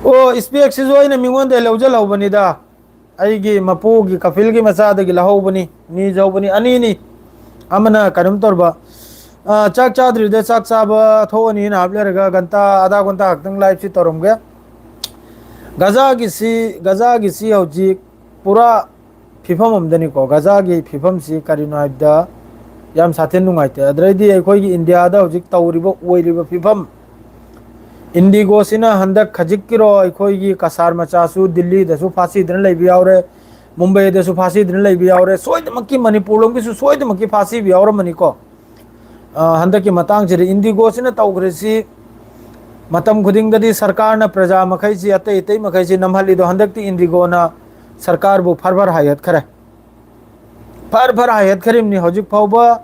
ꯑꯣ, specs ꯁꯤꯁꯨ ꯑꯩꯅ ꯃꯤꯉꯣꯟꯗ ꯂꯧꯖꯜꯍꯧꯕꯅꯤꯗ꯫ ꯑꯩꯒꯤ ꯃꯄꯨꯒꯤ ꯀꯐꯤꯜꯒꯤ ꯃꯆꯥꯗꯒꯤ ꯂꯧꯍꯧꯕꯅꯤ꯫ ꯅꯤꯖꯍꯧꯕꯅꯤ, ꯑꯅꯤꯅꯤ꯫ ꯑꯃꯅ ꯀꯩꯅꯣꯝ ꯇꯧꯔꯕ, ꯑ, ꯆꯥꯛ ꯆꯥꯗ꯭ꯔꯤꯗ, ꯆꯥꯛ ꯆꯥꯕ ꯊꯣꯛꯑꯅꯤ ꯉꯥꯏꯍꯥꯛ ꯂꯩꯔꯒ, ꯘꯟꯇꯥ ꯑꯙꯥ ꯘꯟꯇꯥ ꯈꯛꯇꯪ live ꯁꯤ ꯇꯧꯔꯝꯒꯦ꯫ ꯒꯖꯥꯒꯤꯁꯤ, ꯒꯖꯥꯒꯤꯁꯤ ꯍꯧꯖꯤꯛ ꯄꯨꯔꯥ ꯐꯤꯕꯝ ꯑꯃꯗꯅꯤꯀꯣ꯫ ꯒꯖꯥꯒꯤ ꯐꯤꯕꯝꯁꯤ ꯀꯔꯤꯅꯣ ꯍꯥꯏꯕꯗ ꯌꯥꯝ ꯁꯥꯊꯤꯅ ꯅꯨꯡꯉꯥꯏꯇꯦ꯫ ꯑꯗꯨꯗꯩꯗꯤ ꯑꯩꯈꯣꯏꯒꯤ ꯏꯟꯗꯤꯌꯥꯗ ꯍꯧꯖꯤꯛ ꯇꯧꯔꯤꯕ, ꯑꯣꯏꯔꯤꯕ ꯐꯤꯕꯝ, ꯏꯟꯗꯤꯒꯣꯁꯤꯅ ꯍꯟꯗꯛ ꯈꯖꯤꯛꯀꯤꯔꯣ ꯑꯩꯈꯣꯏꯒꯤ ꯀꯁꯥꯔ ꯃꯆꯥꯁꯨ ꯗꯤꯜꯂꯤꯗꯁꯨ ꯐꯥꯁꯤꯗꯅ ꯂꯩꯕ ꯌꯥꯎꯔꯦ, ꯃꯨꯝꯕꯩꯗꯁꯨ ꯐꯥꯁꯤꯗꯅ ꯂꯩꯕ ꯌꯥꯎꯔꯦ, ꯁꯣꯏꯗꯃꯛꯀꯤ ꯃꯅꯤꯄꯨꯔ ꯂꯣꯝꯒꯤꯁꯨ ꯁꯣꯏꯗꯃꯛꯀꯤ ꯐꯥꯁꯤꯕ ꯌꯥꯎꯔꯝꯃꯅꯤꯀꯣ꯫ ꯑ, ꯍꯟꯗꯛꯀꯤ ꯃꯇꯥꯡꯁꯤꯗ ꯏꯟꯗꯤꯒꯣꯁꯤꯅ ꯇꯧꯈ꯭ꯔꯤꯁꯤ ꯃꯇꯝ ꯈꯨꯗꯤꯡꯗꯗꯤ ꯁꯔꯀꯥꯔꯅ ꯄ꯭ꯔꯖꯥ ꯃꯈꯩꯁꯤ, ꯑꯇꯩ ꯑꯇꯩ ꯃꯈꯩꯁꯤ ꯅꯝꯍꯜꯂꯤꯗꯣ, ꯍꯟꯗꯛꯇꯤ ꯏꯟꯗꯤꯒꯣꯅ ꯁꯔꯀꯥꯔꯕꯨ ꯐꯔ ꯐꯔ ꯍꯥꯏꯒꯠꯈ꯭ꯔꯦ꯫ ꯐꯔ ꯐꯔ ꯍꯥꯏꯒꯠꯈ꯭ꯔꯤꯕꯅꯤ꯫ ꯍꯧꯖꯤꯛ ꯐꯥꯎꯕ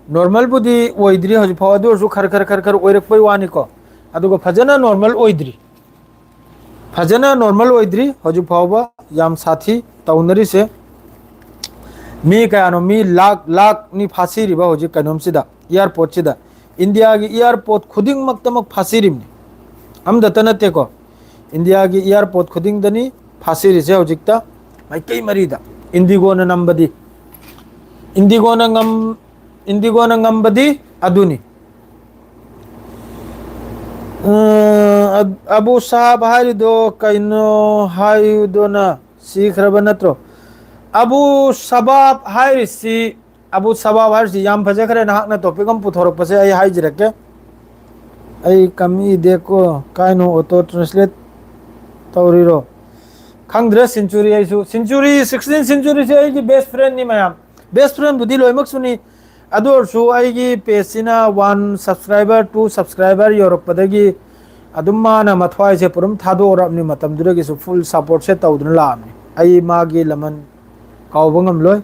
normalꯕꯨꯗꯤ ꯑꯣꯏꯗ꯭ꯔꯤ ꯍꯧꯖꯤꯛ ꯐꯥꯎ, ꯑꯗꯨ ꯑꯣꯏꯔꯁꯨ ꯈꯔ ꯈꯔ ꯈꯔ ꯈꯔ ꯑꯣꯏꯔꯛꯄꯩ ꯋꯥꯅꯤꯀꯣ꯫ ꯑꯗꯨꯒ ꯐꯖꯅ normal ꯑꯣꯏꯗ꯭ꯔꯤ, ꯐꯖꯅ normal ꯑꯣꯏꯗ꯭ꯔꯤ ꯍꯧꯖꯤꯛ ꯐꯥꯎꯕ꯫ ꯌꯥꯝ ꯁꯥꯊꯤ ꯇꯧꯅꯔꯤꯁꯦ꯫ ꯃꯤ ꯀꯌꯥꯅꯣ? ꯃꯤ ꯂꯥꯛ ꯂꯥꯛꯅꯤ ꯐꯥꯁꯤꯔꯤꯕ ꯍꯧꯖꯤꯛ ꯀꯩꯅꯣꯝꯁꯤꯗ, airportꯁꯤꯗ꯫ ꯏꯟꯗꯤꯌꯥꯒꯤ airport ꯈꯨꯗꯤꯡꯃꯛꯇꯃꯛ ꯐꯥꯁꯤꯔꯤꯕꯅꯤ, ꯑꯃꯗꯇ ꯅꯠꯇꯦꯀꯣ꯫ ꯏꯟꯗꯤꯌꯥꯒꯤ airport ꯈꯨꯗꯤꯡꯗꯅꯤ ꯐꯥꯁꯤꯔꯤꯁꯦ ꯍꯧꯖꯤꯛꯇ꯫ ꯃꯥꯏꯀꯩ ꯃꯔꯤꯗ ꯏꯟꯗꯤꯒꯣꯅ ꯅꯝꯕꯗꯤ, ꯏꯟꯗꯤꯒꯣꯅ ꯉꯝ ꯏꯟꯗꯤꯒꯣꯅ ꯉꯝꯕꯗꯤ ꯑꯗꯨꯅꯤ꯫ ꯑ, ꯑꯕꯨ ꯁꯥꯍꯕ ꯍꯥꯏꯔꯤꯗꯣ ꯀꯩꯅꯣ ꯍꯥꯏꯌꯨꯗꯅ? ꯁꯤꯈ꯭ꯔꯕ ꯅꯠꯇ꯭ꯔꯣ? ꯑꯕꯨ ꯁꯕꯥꯕ ꯍꯥꯏꯔꯤꯁꯤ, ꯑꯕꯨ ꯁꯕꯥꯕ ꯍꯥꯏꯔꯤꯁꯤ ꯌꯥꯝ ꯐꯖꯈ꯭ꯔꯦ꯫ ꯅꯍꯥꯛꯅ topic ꯑꯃ ꯄꯨꯊꯣꯔꯛꯄꯁꯦ ꯑꯩ ꯍꯥꯏꯖꯔꯛꯀꯦ꯫ ꯑꯩ ꯀꯃꯤ ꯗꯦꯀꯣ ꯀꯥꯏꯅꯣ auto translate ꯇꯧꯔꯤꯔꯣ? ꯈꯪꯗ꯭ꯔꯦ꯫ Century ꯑꯩꯁꯨ, Century, sixteenth centuryꯁꯦ ꯑꯩꯒꯤ best friendꯅꯤ ꯃꯌꯥꯝ꯫ Best friendꯕꯨꯗꯤ ꯂꯣꯏꯅꯃꯛꯁꯨꯅꯤ꯫ ꯑꯗꯨ ꯑꯣꯏꯔꯁꯨ ꯑꯩꯒꯤ page ꯁꯤꯅ one subscriber, two subscriber ꯌꯧꯔꯛꯄꯗꯒꯤ ꯑꯗꯨꯝ ꯃꯥꯅ ꯃꯊ꯭ꯋꯥꯏꯁꯦ ꯄꯨꯔꯝ ꯊꯥꯗꯣꯛꯑꯔꯕꯅꯤ꯫ ꯃꯇꯝꯗꯨꯗꯒꯤꯁꯨ full support ꯁꯦ ꯇꯧꯗꯨꯅ ꯂꯥꯛꯑꯕꯅꯤ꯫ ꯑꯩ ꯃꯥꯒꯤ ꯂꯃꯟ ꯀꯥꯎꯕ ꯉꯝꯂꯣꯏ꯫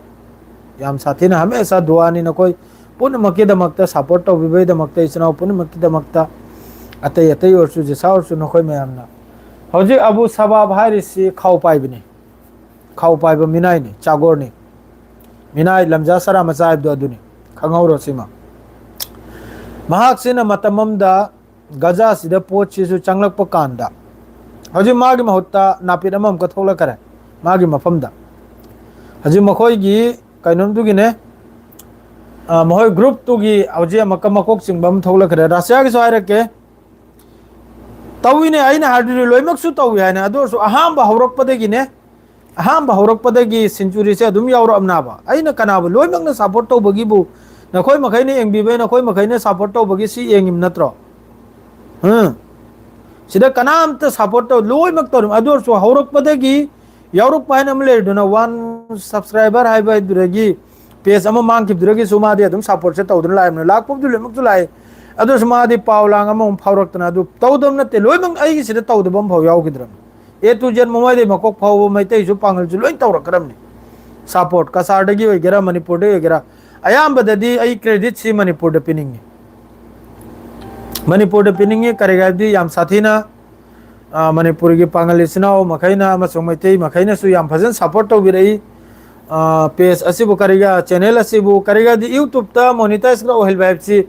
ꯌꯥꯝ ꯁꯥꯊꯤꯅ ꯍꯃꯦꯁꯥ ꯗꯨꯋꯥꯅꯤ ꯅꯈꯣꯏ ꯄꯨꯝꯅꯃꯛꯀꯤꯗꯃꯛꯇ, support ꯇꯧꯕꯤꯕꯒꯤꯗꯃꯛꯇ, ꯏꯆꯤꯟ ꯏꯅꯥꯎ ꯄꯨꯝꯅꯃꯛꯀꯤꯗꯃꯛꯇ꯫ ꯑꯇꯩ ꯑꯇꯩ ꯑꯣꯏꯔꯁꯨ, ꯖꯤꯁꯥ ꯑꯣꯏꯔꯁꯨ, ꯅꯈꯣꯏ ꯃꯌꯥꯝꯅ꯫ ꯍꯧꯖꯤꯛ ꯑꯕꯨ ꯁꯕꯥꯕ ꯍꯥꯏꯔꯤꯁꯤ ꯈꯥꯎ ꯄꯥꯏꯕꯅꯤ, ꯈꯥꯎ ꯄꯥꯏꯕ ꯃꯤꯅꯥꯏꯅꯤ, ꯆꯥꯒꯣꯔꯅꯤ꯫ ꯃꯤꯅꯥꯏ ꯂꯝꯖꯥ ꯁꯔꯥ ꯃꯆꯥ ꯍꯥꯏꯕꯗꯣ ꯑꯗꯨꯅꯤ꯫ ꯈꯪꯍꯧꯔꯣ ꯁꯤꯃ꯫ ꯃꯍꯥꯛꯁꯤꯅ ꯃꯇꯝ ꯑꯃꯗ ꯒꯖꯥꯁꯤꯗ ꯄꯣꯠꯁꯤꯁꯨ ꯆꯪꯂꯛꯄ ꯀꯥꯟꯗ, ꯍꯧꯖꯤꯛ ꯃꯥꯒꯤ ꯃꯍꯨꯠꯇ ꯅꯥꯄꯤꯠ ꯑꯃꯃꯨꯛꯀ ꯊꯣꯛꯂꯛꯈꯔꯦ ꯃꯥꯒꯤ ꯃꯐꯝꯗ꯫ ꯍꯧꯖꯤꯛ ꯃꯈꯣꯏꯒꯤ ꯀꯩꯅꯣꯝꯗꯨꯒꯤꯅꯦ, ꯑ, ꯃꯈꯣꯏ group ꯇꯨꯒꯤ ꯍꯧꯖꯤꯛ ꯑꯃꯨꯛꯀ ꯃꯀꯣꯛ ꯆꯤꯡꯕ ꯑꯃ ꯊꯣꯛꯂꯛꯈ꯭ꯔꯦ꯫ ꯔꯁꯤꯌꯥꯒꯤꯁꯨ ꯍꯥꯏꯔꯛꯀꯦ, ꯇꯧꯏꯅꯦ, ꯑꯩꯅ ꯍꯥꯏꯗꯨꯗꯤ ꯂꯣꯏꯅꯃꯛꯁꯨ ꯇꯧꯏ ꯍꯥꯏꯅ꯫ ꯑꯗꯨ ꯑꯣꯏꯔꯁꯨ ꯑꯍꯥꯟꯕ ꯍꯧꯔꯛꯄꯗꯒꯤꯅꯦ, ꯑꯍꯥꯟꯕ ꯍꯧꯔꯛꯄꯗꯒꯤ ꯁꯦꯟꯆꯨꯔꯤꯁꯦ ꯑꯗꯨꯝ ꯌꯥꯎꯔꯛꯑꯕꯅꯕ꯫ ꯑꯩꯅ ꯀꯅꯥꯕꯨ ꯂꯣꯏꯅꯃꯛꯅ support ꯇꯧꯕꯒꯤꯕꯨ ꯅꯈꯣꯏ ꯃꯈꯩꯅ ꯌꯦꯡꯕꯤꯕꯩ, ꯅꯈꯣꯏ ꯃꯈꯩꯅ support ꯇꯧꯕꯒꯤ ꯁꯤ ꯌꯦꯡꯉꯤꯕ ꯅꯠꯇ꯭ꯔꯣ? ꯎꯝ꯫ ꯁꯤꯗ ꯀꯅꯥꯝꯇ support ꯇꯧ, ꯂꯣꯏꯅꯃꯛ ꯇꯧꯔꯤ꯫ ꯑꯗꯨ ꯑꯣꯏꯔꯁꯨ ꯍꯧꯔꯛꯄꯗꯒꯤ ꯌꯥꯎꯔꯛꯄ ꯍꯥꯏꯅ ꯑꯃ ꯂꯩꯔꯤꯗꯨꯅ, one subscriber ꯍꯥꯏꯕ ꯍꯥꯏꯗꯨꯗꯒꯤ page ꯑꯃ ꯃꯥꯡꯈꯤꯕꯗꯨꯗꯒꯤꯁꯨ ꯃꯥꯗꯤ ꯑꯗꯨꯝ support ꯁꯦ ꯇꯧꯗꯨꯅ ꯂꯥꯛꯏꯕꯅꯤ꯫ ꯂꯥꯛꯄꯕꯨꯗꯤ ꯂꯣꯏꯅꯃꯛꯁꯨ ꯂꯥꯛꯏ꯫ ꯑꯗꯨꯁꯨ ꯃꯥꯗꯤ ꯄꯥꯎ ꯂꯥꯡ ꯑꯃꯃꯨꯛ ꯐꯥꯎꯔꯛꯇꯅ ꯑꯗꯨ ꯇꯧꯗꯕ ꯅꯠꯇꯦ꯫ ꯂꯣꯏꯅꯃꯛ ꯑꯩꯒꯤꯁꯤꯗ ꯇꯧꯗꯕ ꯑꯃꯐꯥꯎ ꯌꯥꯎꯈꯤꯗ꯭ꯔꯕꯅꯤ꯫ A to Z ꯃꯃꯩꯗꯩ ꯃꯀꯣꯛ ꯐꯥꯎꯕ ꯃꯩꯇꯩꯁꯨ ꯄꯥꯡꯒꯜꯁꯨ ꯂꯣꯏ ꯇꯧꯔꯛꯈ꯭ꯔꯕꯅꯤ꯫ Support ꯀꯁꯥꯔꯗꯒꯤ ꯑꯣꯏꯒꯦꯔꯥ, ꯃꯅꯤꯄꯨꯔꯗꯒꯤ ꯑꯣꯏꯒꯦꯔꯥ, ꯑꯌꯥꯝꯕꯗꯗꯤ ꯑꯩ credit ꯁꯤ ꯃꯅꯤꯄꯨꯔꯗ ꯄꯤꯅꯤꯡꯉꯤ꯫ ꯃꯅꯤꯄꯨꯔꯗ ꯄꯤꯅꯤꯡꯉꯤ꯫ ꯀꯔꯤꯒꯤ ꯍꯥꯏꯕꯗꯤ ꯌꯥꯝ ꯁꯥꯊꯤꯅ, ꯑ, ꯃꯅꯤꯄꯨꯔꯒꯤ ꯄꯥꯡꯒꯜ ꯏꯆꯤꯟ ꯏꯅꯥꯎ ꯃꯈꯩꯅ ꯑꯃꯁꯨꯡ ꯃꯩꯇꯩ ꯃꯈꯩꯅꯁꯨ ꯌꯥꯝ ꯐꯖꯅ support ꯇꯧꯕꯤꯔꯛꯏ꯫ ꯑ, page ꯑꯁꯤꯕꯨ ꯀꯔꯤꯒ, channel ꯑꯁꯤꯕꯨ ꯀꯔꯤꯒꯗꯤ YouTube ꯇ monetize ꯈꯔ ꯑꯣꯏꯍꯟꯕ ꯍꯥꯏꯕꯁꯤ,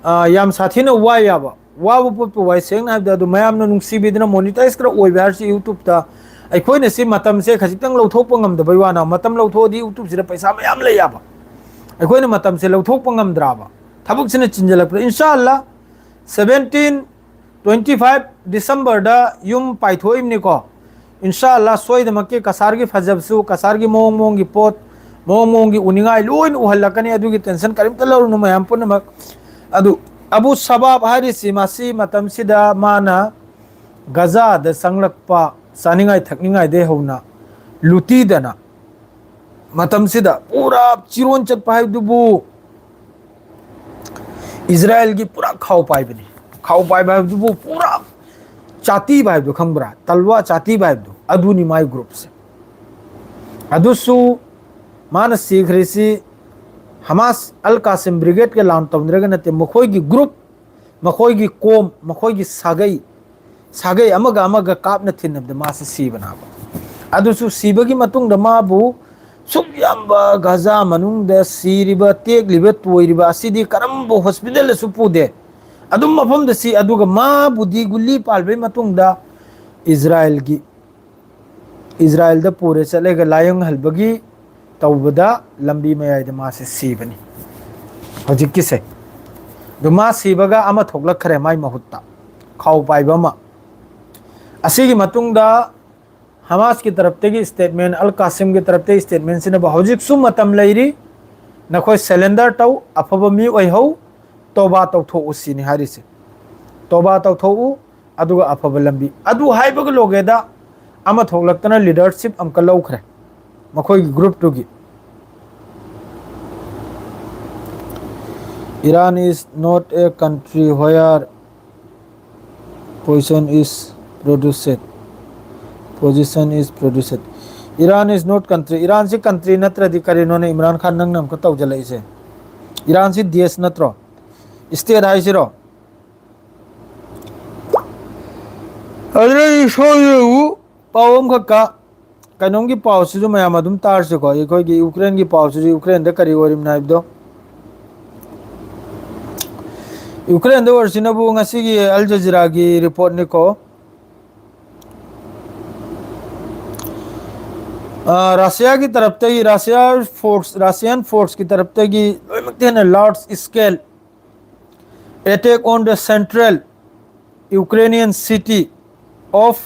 ꯑ, ꯌꯥꯝ ꯁꯥꯊꯤꯅ ꯋꯥꯏ ꯌꯥꯕ꯫ ꯋꯥꯕ ꯄꯣꯠꯄꯨ ꯋꯥꯏ, ꯁꯦꯡꯅ ꯍꯥꯏꯕꯗ꯫ ꯑꯗꯨ ꯃꯌꯥꯝꯅ ꯅꯨꯡꯁꯤꯕꯤꯗꯨꯅ monetize ꯈꯔ ꯑꯣꯏꯕ ꯍꯥꯏꯔꯁꯤ YouTube ꯇ꯫ ꯑꯩꯈꯣꯏꯅ ꯁꯤ ꯃꯇꯝꯁꯦ ꯈꯖꯤꯛꯇꯪ ꯂꯧꯊꯣꯛꯄ ꯉꯝꯗꯕꯩ ꯋꯥꯅ, ꯃꯇꯝ ꯂꯧꯊꯣꯛꯑꯗꯤ YouTube ꯁꯤꯗ ꯄꯩꯁꯥ ꯃꯌꯥꯝ ꯂꯩ ꯌꯥꯕ꯫ ꯑꯩꯈꯣꯏꯅ ꯃꯇꯝꯁꯦ ꯂꯧꯊꯣꯛꯄ ꯉꯝꯗ꯭ꯔꯕ꯫ ꯊꯕꯛꯁꯤꯅ ꯆꯤꯟꯖꯜꯂꯛꯄꯗ, ꯏꯟꯁꯥ ꯑꯜꯂꯥ, seventeen, twenty five December ꯗ ꯌꯨꯝ ꯄꯥꯏꯊꯣꯛꯏꯕꯅꯤꯀꯣ꯫ ꯏꯟꯁꯥ ꯑꯜꯂꯥ, ꯁꯣꯏꯗꯃꯛꯀꯤ ꯀꯁꯥꯔꯒꯤ ꯐꯖꯕꯁꯨ, ꯀꯁꯥꯔꯒꯤ ꯃꯑꯣꯡ ꯃꯑꯣꯡꯒꯤ ꯄꯣꯠ, ꯃꯑꯣꯡ ꯃꯑꯣꯡꯒꯤ ꯎꯅꯤꯡꯉꯥꯏ ꯂꯣꯏꯅ ꯎꯍꯜꯂꯛꯀꯅꯤ꯫ ꯑꯗꯨꯒꯤ tension ꯀꯔꯤꯝꯇ ꯂꯧꯔꯨꯅꯨ ꯃꯌꯥꯝ ꯄꯨꯝꯅꯃꯛ꯫ ꯑꯗꯨ ꯑꯕꯨ ꯁꯕꯥꯕ ꯍꯥꯏꯔꯤꯁꯤ ꯃꯁꯤ ꯃꯇꯝꯁꯤꯗ ꯃꯥꯅ ꯒꯖꯥꯗ ꯆꯪꯂꯛꯄ, ꯆꯥꯅꯤꯡꯉꯥꯏ ꯊꯛꯅꯤꯡꯉꯥꯏꯗꯩ ꯍꯧꯅ ꯂꯨꯇꯤꯗꯅ ꯃꯇꯝꯁꯤꯗ ꯄꯨꯔꯥ ꯆꯤꯔꯣꯟ ꯆꯠꯄ ꯍꯥꯏꯕꯗꯨꯕꯨ ꯏꯖꯔꯥꯏꯜꯒꯤ ꯄꯨꯔꯥ ꯈꯥꯎ ꯄꯥꯏꯕꯅꯤ꯫ ꯈꯥꯎ ꯄꯥꯏꯕ ꯍꯥꯏꯕꯗꯨꯕꯨ ꯄꯨꯔꯥ ꯆꯥꯇꯤꯕ ꯍꯥꯏꯕꯗꯣ ꯈꯪꯕ꯭ꯔꯥ? ꯇꯜꯋꯥ ꯆꯥꯇꯤꯕ ꯍꯥꯏꯕꯗꯣ, ꯑꯗꯨꯅꯤ ꯃꯥꯏ ꯒ꯭ꯔꯨꯞꯁꯦ꯫ ꯑꯗꯨꯁꯨ ꯃꯥꯅ ꯁꯤꯈ꯭ꯔꯤꯁꯤ ꯍꯃꯥꯁ ꯑꯜ ꯀꯥꯁꯤꯝ ꯕ꯭ꯔꯤꯒꯦꯗꯀ ꯂꯥꯟ ꯇꯧꯅꯔꯒ ꯅꯠꯇꯦ, ꯃꯈꯣꯏꯒꯤ ꯒ꯭ꯔꯨꯞ, ꯃꯈꯣꯏꯒꯤ ꯀꯣꯝ, ꯃꯈꯣꯏꯒꯤ ꯁꯥꯒꯩ, ꯁꯥꯒꯩ ꯑꯃꯒ ꯑꯃꯒ ꯀꯥꯞꯅ ꯊꯤꯟꯅꯕꯗ ꯃꯥꯁꯤ ꯁꯤꯕꯅꯦꯕ꯫ ꯑꯗꯨꯁꯨ ꯁꯤꯕꯒꯤ ꯃꯇꯨꯡꯗ ꯃꯥꯕꯨ ꯁꯨꯛ ꯌꯥꯝꯕ ꯒꯥꯖꯥ ꯃꯅꯨꯡꯗ ꯁꯤꯔꯤꯕ, ꯇꯦꯛꯂꯤꯕ, ꯇꯣꯏꯔꯤꯕ ꯑꯁꯤꯗꯤ ꯀꯔꯝꯕ ꯍꯣꯁꯄꯤꯇꯥꯜꯗꯁꯨ ꯄꯨꯗꯦ꯫ ꯑꯗꯨꯝ ꯃꯐꯝꯗ ꯁꯤ, ꯑꯗꯨꯒ ꯃꯥꯕꯨꯗꯤ ꯒꯨꯂꯤ ꯄꯥꯜꯕꯩ ꯃꯇꯨꯡꯗ ꯏꯖꯔꯥꯏꯜꯒꯤ, ꯏꯖꯔꯥꯏꯜꯗ ꯄꯨꯔꯦ ꯆꯠꯂꯒ ꯂꯥꯌꯦꯡꯍꯜꯕꯒꯤ ꯇꯧꯕꯗ ꯂꯝꯕꯤ ꯃꯌꯥꯏꯗ ꯃꯥꯁꯦ ꯁꯤꯕꯅꯤ ꯍꯧꯖꯤꯛꯀꯤꯁꯦ꯫ ꯑꯗꯨ ꯃꯥ ꯁꯤꯕꯒ ꯑꯃ ꯊꯣꯛꯂꯛꯈ꯭ꯔꯦ ꯃꯥꯏ ꯃꯍꯨꯠꯇ, ꯈꯥꯎ ꯄꯥꯏꯕ ꯑꯃ꯫ ꯑꯁꯤꯒꯤ ꯃꯇꯨꯡꯗ ꯍꯃꯥꯁꯀꯤ ꯇꯔꯞꯇꯒꯤ ꯁ꯭ꯇꯦꯠꯃꯦꯟ, ꯑꯜ ꯀꯥꯁꯤꯝꯒꯤ ꯇꯔꯞꯇꯒꯤ ꯁ꯭ꯇꯦꯠꯃꯦꯟꯁꯤꯅꯕꯨ ꯍꯧꯖꯤꯛꯁꯨ ꯃꯇꯝ ꯂꯩꯔꯤ, ꯅꯈꯣꯏ ꯁꯔꯦꯟꯗꯔ ꯇꯧ, ꯑꯐꯕ ꯃꯤ ꯑꯣꯏꯍꯧ, ꯇꯣꯕꯥ ꯇꯧꯊꯣꯛꯎ ꯁꯤꯅꯤ ꯍꯥꯏꯔꯤꯁꯦ꯫ ꯇꯣꯕꯥ ꯇꯧꯊꯣꯛꯎ, ꯑꯗꯨꯒ ꯑꯐꯕ ꯂꯝꯕꯤ꯫ ꯑꯗꯨ ꯍꯥꯏꯕꯒ ꯂꯣꯏꯒꯦꯗ ꯑꯃ ꯊꯣꯛꯂꯛꯇꯅ ꯂꯤꯗꯔꯁꯤꯞ ꯑꯃꯨꯛꯀ ꯂꯧꯈ꯭ꯔꯦ ꯃꯈꯣꯏꯒꯤ ꯒ꯭ꯔꯨꯞꯇꯨꯒꯤ꯫ Iran is not a country where poison is produced, poison is produced. Iran is not country. ꯏꯔꯥꯟꯁꯤ ꯀꯟꯇ꯭ꯔꯤ ꯅꯠꯇ꯭ꯔꯗꯤ ꯀꯔꯤꯅꯣꯅꯦ ꯏꯝꯔꯥꯟ ꯈꯥꯟ ꯅꯪꯅ ꯑꯃꯨꯛꯀ ꯇꯧꯖꯜꯂꯛꯏꯁꯦ? ꯏꯔꯥꯟꯁꯤ ꯗꯦꯁ ꯅꯠꯇ꯭ꯔꯣ? ꯁ꯭ꯇꯦꯠ ꯍꯥꯏꯁꯤꯔꯣ? ꯑꯗꯨꯗꯩ ꯁꯣꯏꯗꯕꯨ ꯄꯥꯎ ꯑꯃꯈꯛꯀ, ꯀꯩꯅꯣꯝꯒꯤ ꯄꯥꯎꯁꯤꯁꯨ ꯃꯌꯥꯝ ꯑꯗꯨꯝ ꯇꯥꯔꯁꯤꯀꯣ꯫ ꯑꯩꯈꯣꯏꯒꯤ ꯌꯨꯀ꯭ꯔꯦꯟꯒꯤ ꯄꯥꯎꯁꯤꯁꯨ, ꯌꯨꯀ꯭ꯔꯦꯟꯗ ꯀꯔꯤ ꯑꯣꯏꯔꯤꯕꯅꯣ ꯍꯥꯏꯕꯗꯣ꯫ ꯌꯨꯀ꯭ꯔꯦꯟꯗ ꯑꯣꯏꯔꯤꯁꯤꯅꯕꯨ ꯉꯁꯤꯒꯤ ꯑꯜ ꯖꯖꯤꯔꯥꯒꯤ ꯔꯤꯄꯣꯔꯠꯅꯤꯀꯣ꯫ ꯑ, ꯔꯁꯤꯌꯥꯒꯤ ꯇꯔꯞꯇꯒꯤ, ꯔꯁꯤꯌꯥ ꯐꯣꯔꯁ, ꯔꯁꯤꯌꯥꯟ ꯐꯣꯔꯁꯀꯤ ꯇꯔꯞꯇꯒꯤ ꯂꯣꯏꯅꯃꯛꯇ ꯍꯦꯟꯅ large scale attack on the central Ukrainian city of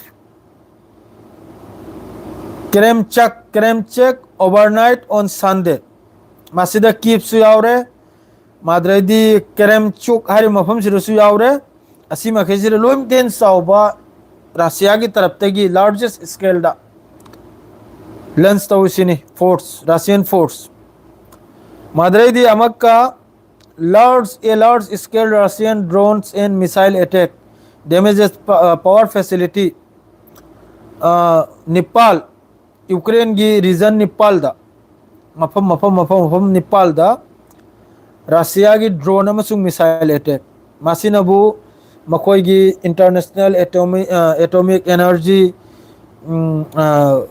Kremchak, Kremchak overnight on Sunday. ꯃꯁꯤꯗ ꯀꯤꯞꯁꯨ ꯌꯥꯎꯔꯦ, ꯃꯥꯗ꯭ꯔꯩꯗꯤ ꯀ꯭ꯔꯦꯝꯆꯨꯛ ꯍꯥꯏꯔꯤꯕ ꯃꯐꯝꯁꯤꯗꯁꯨ ꯌꯥꯎꯔꯦ꯫ ꯑꯁꯤ ꯃꯈꯩꯁꯤꯗ ꯂꯣꯏꯅꯃꯛꯇ ꯍꯦꯟꯅ ꯆꯥꯎꯕ ꯔꯁꯤꯌꯥꯒꯤ ꯇꯔꯞꯇꯒꯤ largest scale ꯗ launch ꯇꯧꯔꯤꯁꯤꯅꯤ ꯐꯣꯔꯁ, ꯔꯁꯤꯌꯟ ꯐꯣꯔꯁ꯫ ꯃꯥꯗ꯭ꯔꯩꯗꯤ ꯑꯃꯛꯀ large, a large scale Russian drones and missile attack damages pa-, uh, power facility, uh, ꯅꯤꯄꯥꯜ, ꯌꯨꯀ꯭ꯔꯦꯟꯒꯤ ꯔꯤꯖꯟ ꯅꯤꯄꯥꯜꯗ, ꯃꯐꯝ, ꯃꯐꯝ, ꯃꯐꯝ, ꯃꯐꯝ ꯅꯤꯄꯥꯜꯗ ꯔꯁꯤꯌꯥꯒꯤ ꯗ꯭ꯔꯣꯟ ꯑꯃꯁꯨꯡ ꯃꯤꯁꯥꯏꯜ ꯑꯦꯇꯦꯛ, ꯃꯁꯤꯅꯕꯨ ꯃꯈꯣꯏꯒꯤ ꯏꯟꯇꯔꯅꯦꯁꯅꯦꯜ ꯑꯦꯇꯣꯃꯤꯛ, ꯑ, ꯑꯦꯇꯣꯃꯤꯛ ꯑꯦꯅꯔꯖꯤ, ꯎꯝ, ꯑ,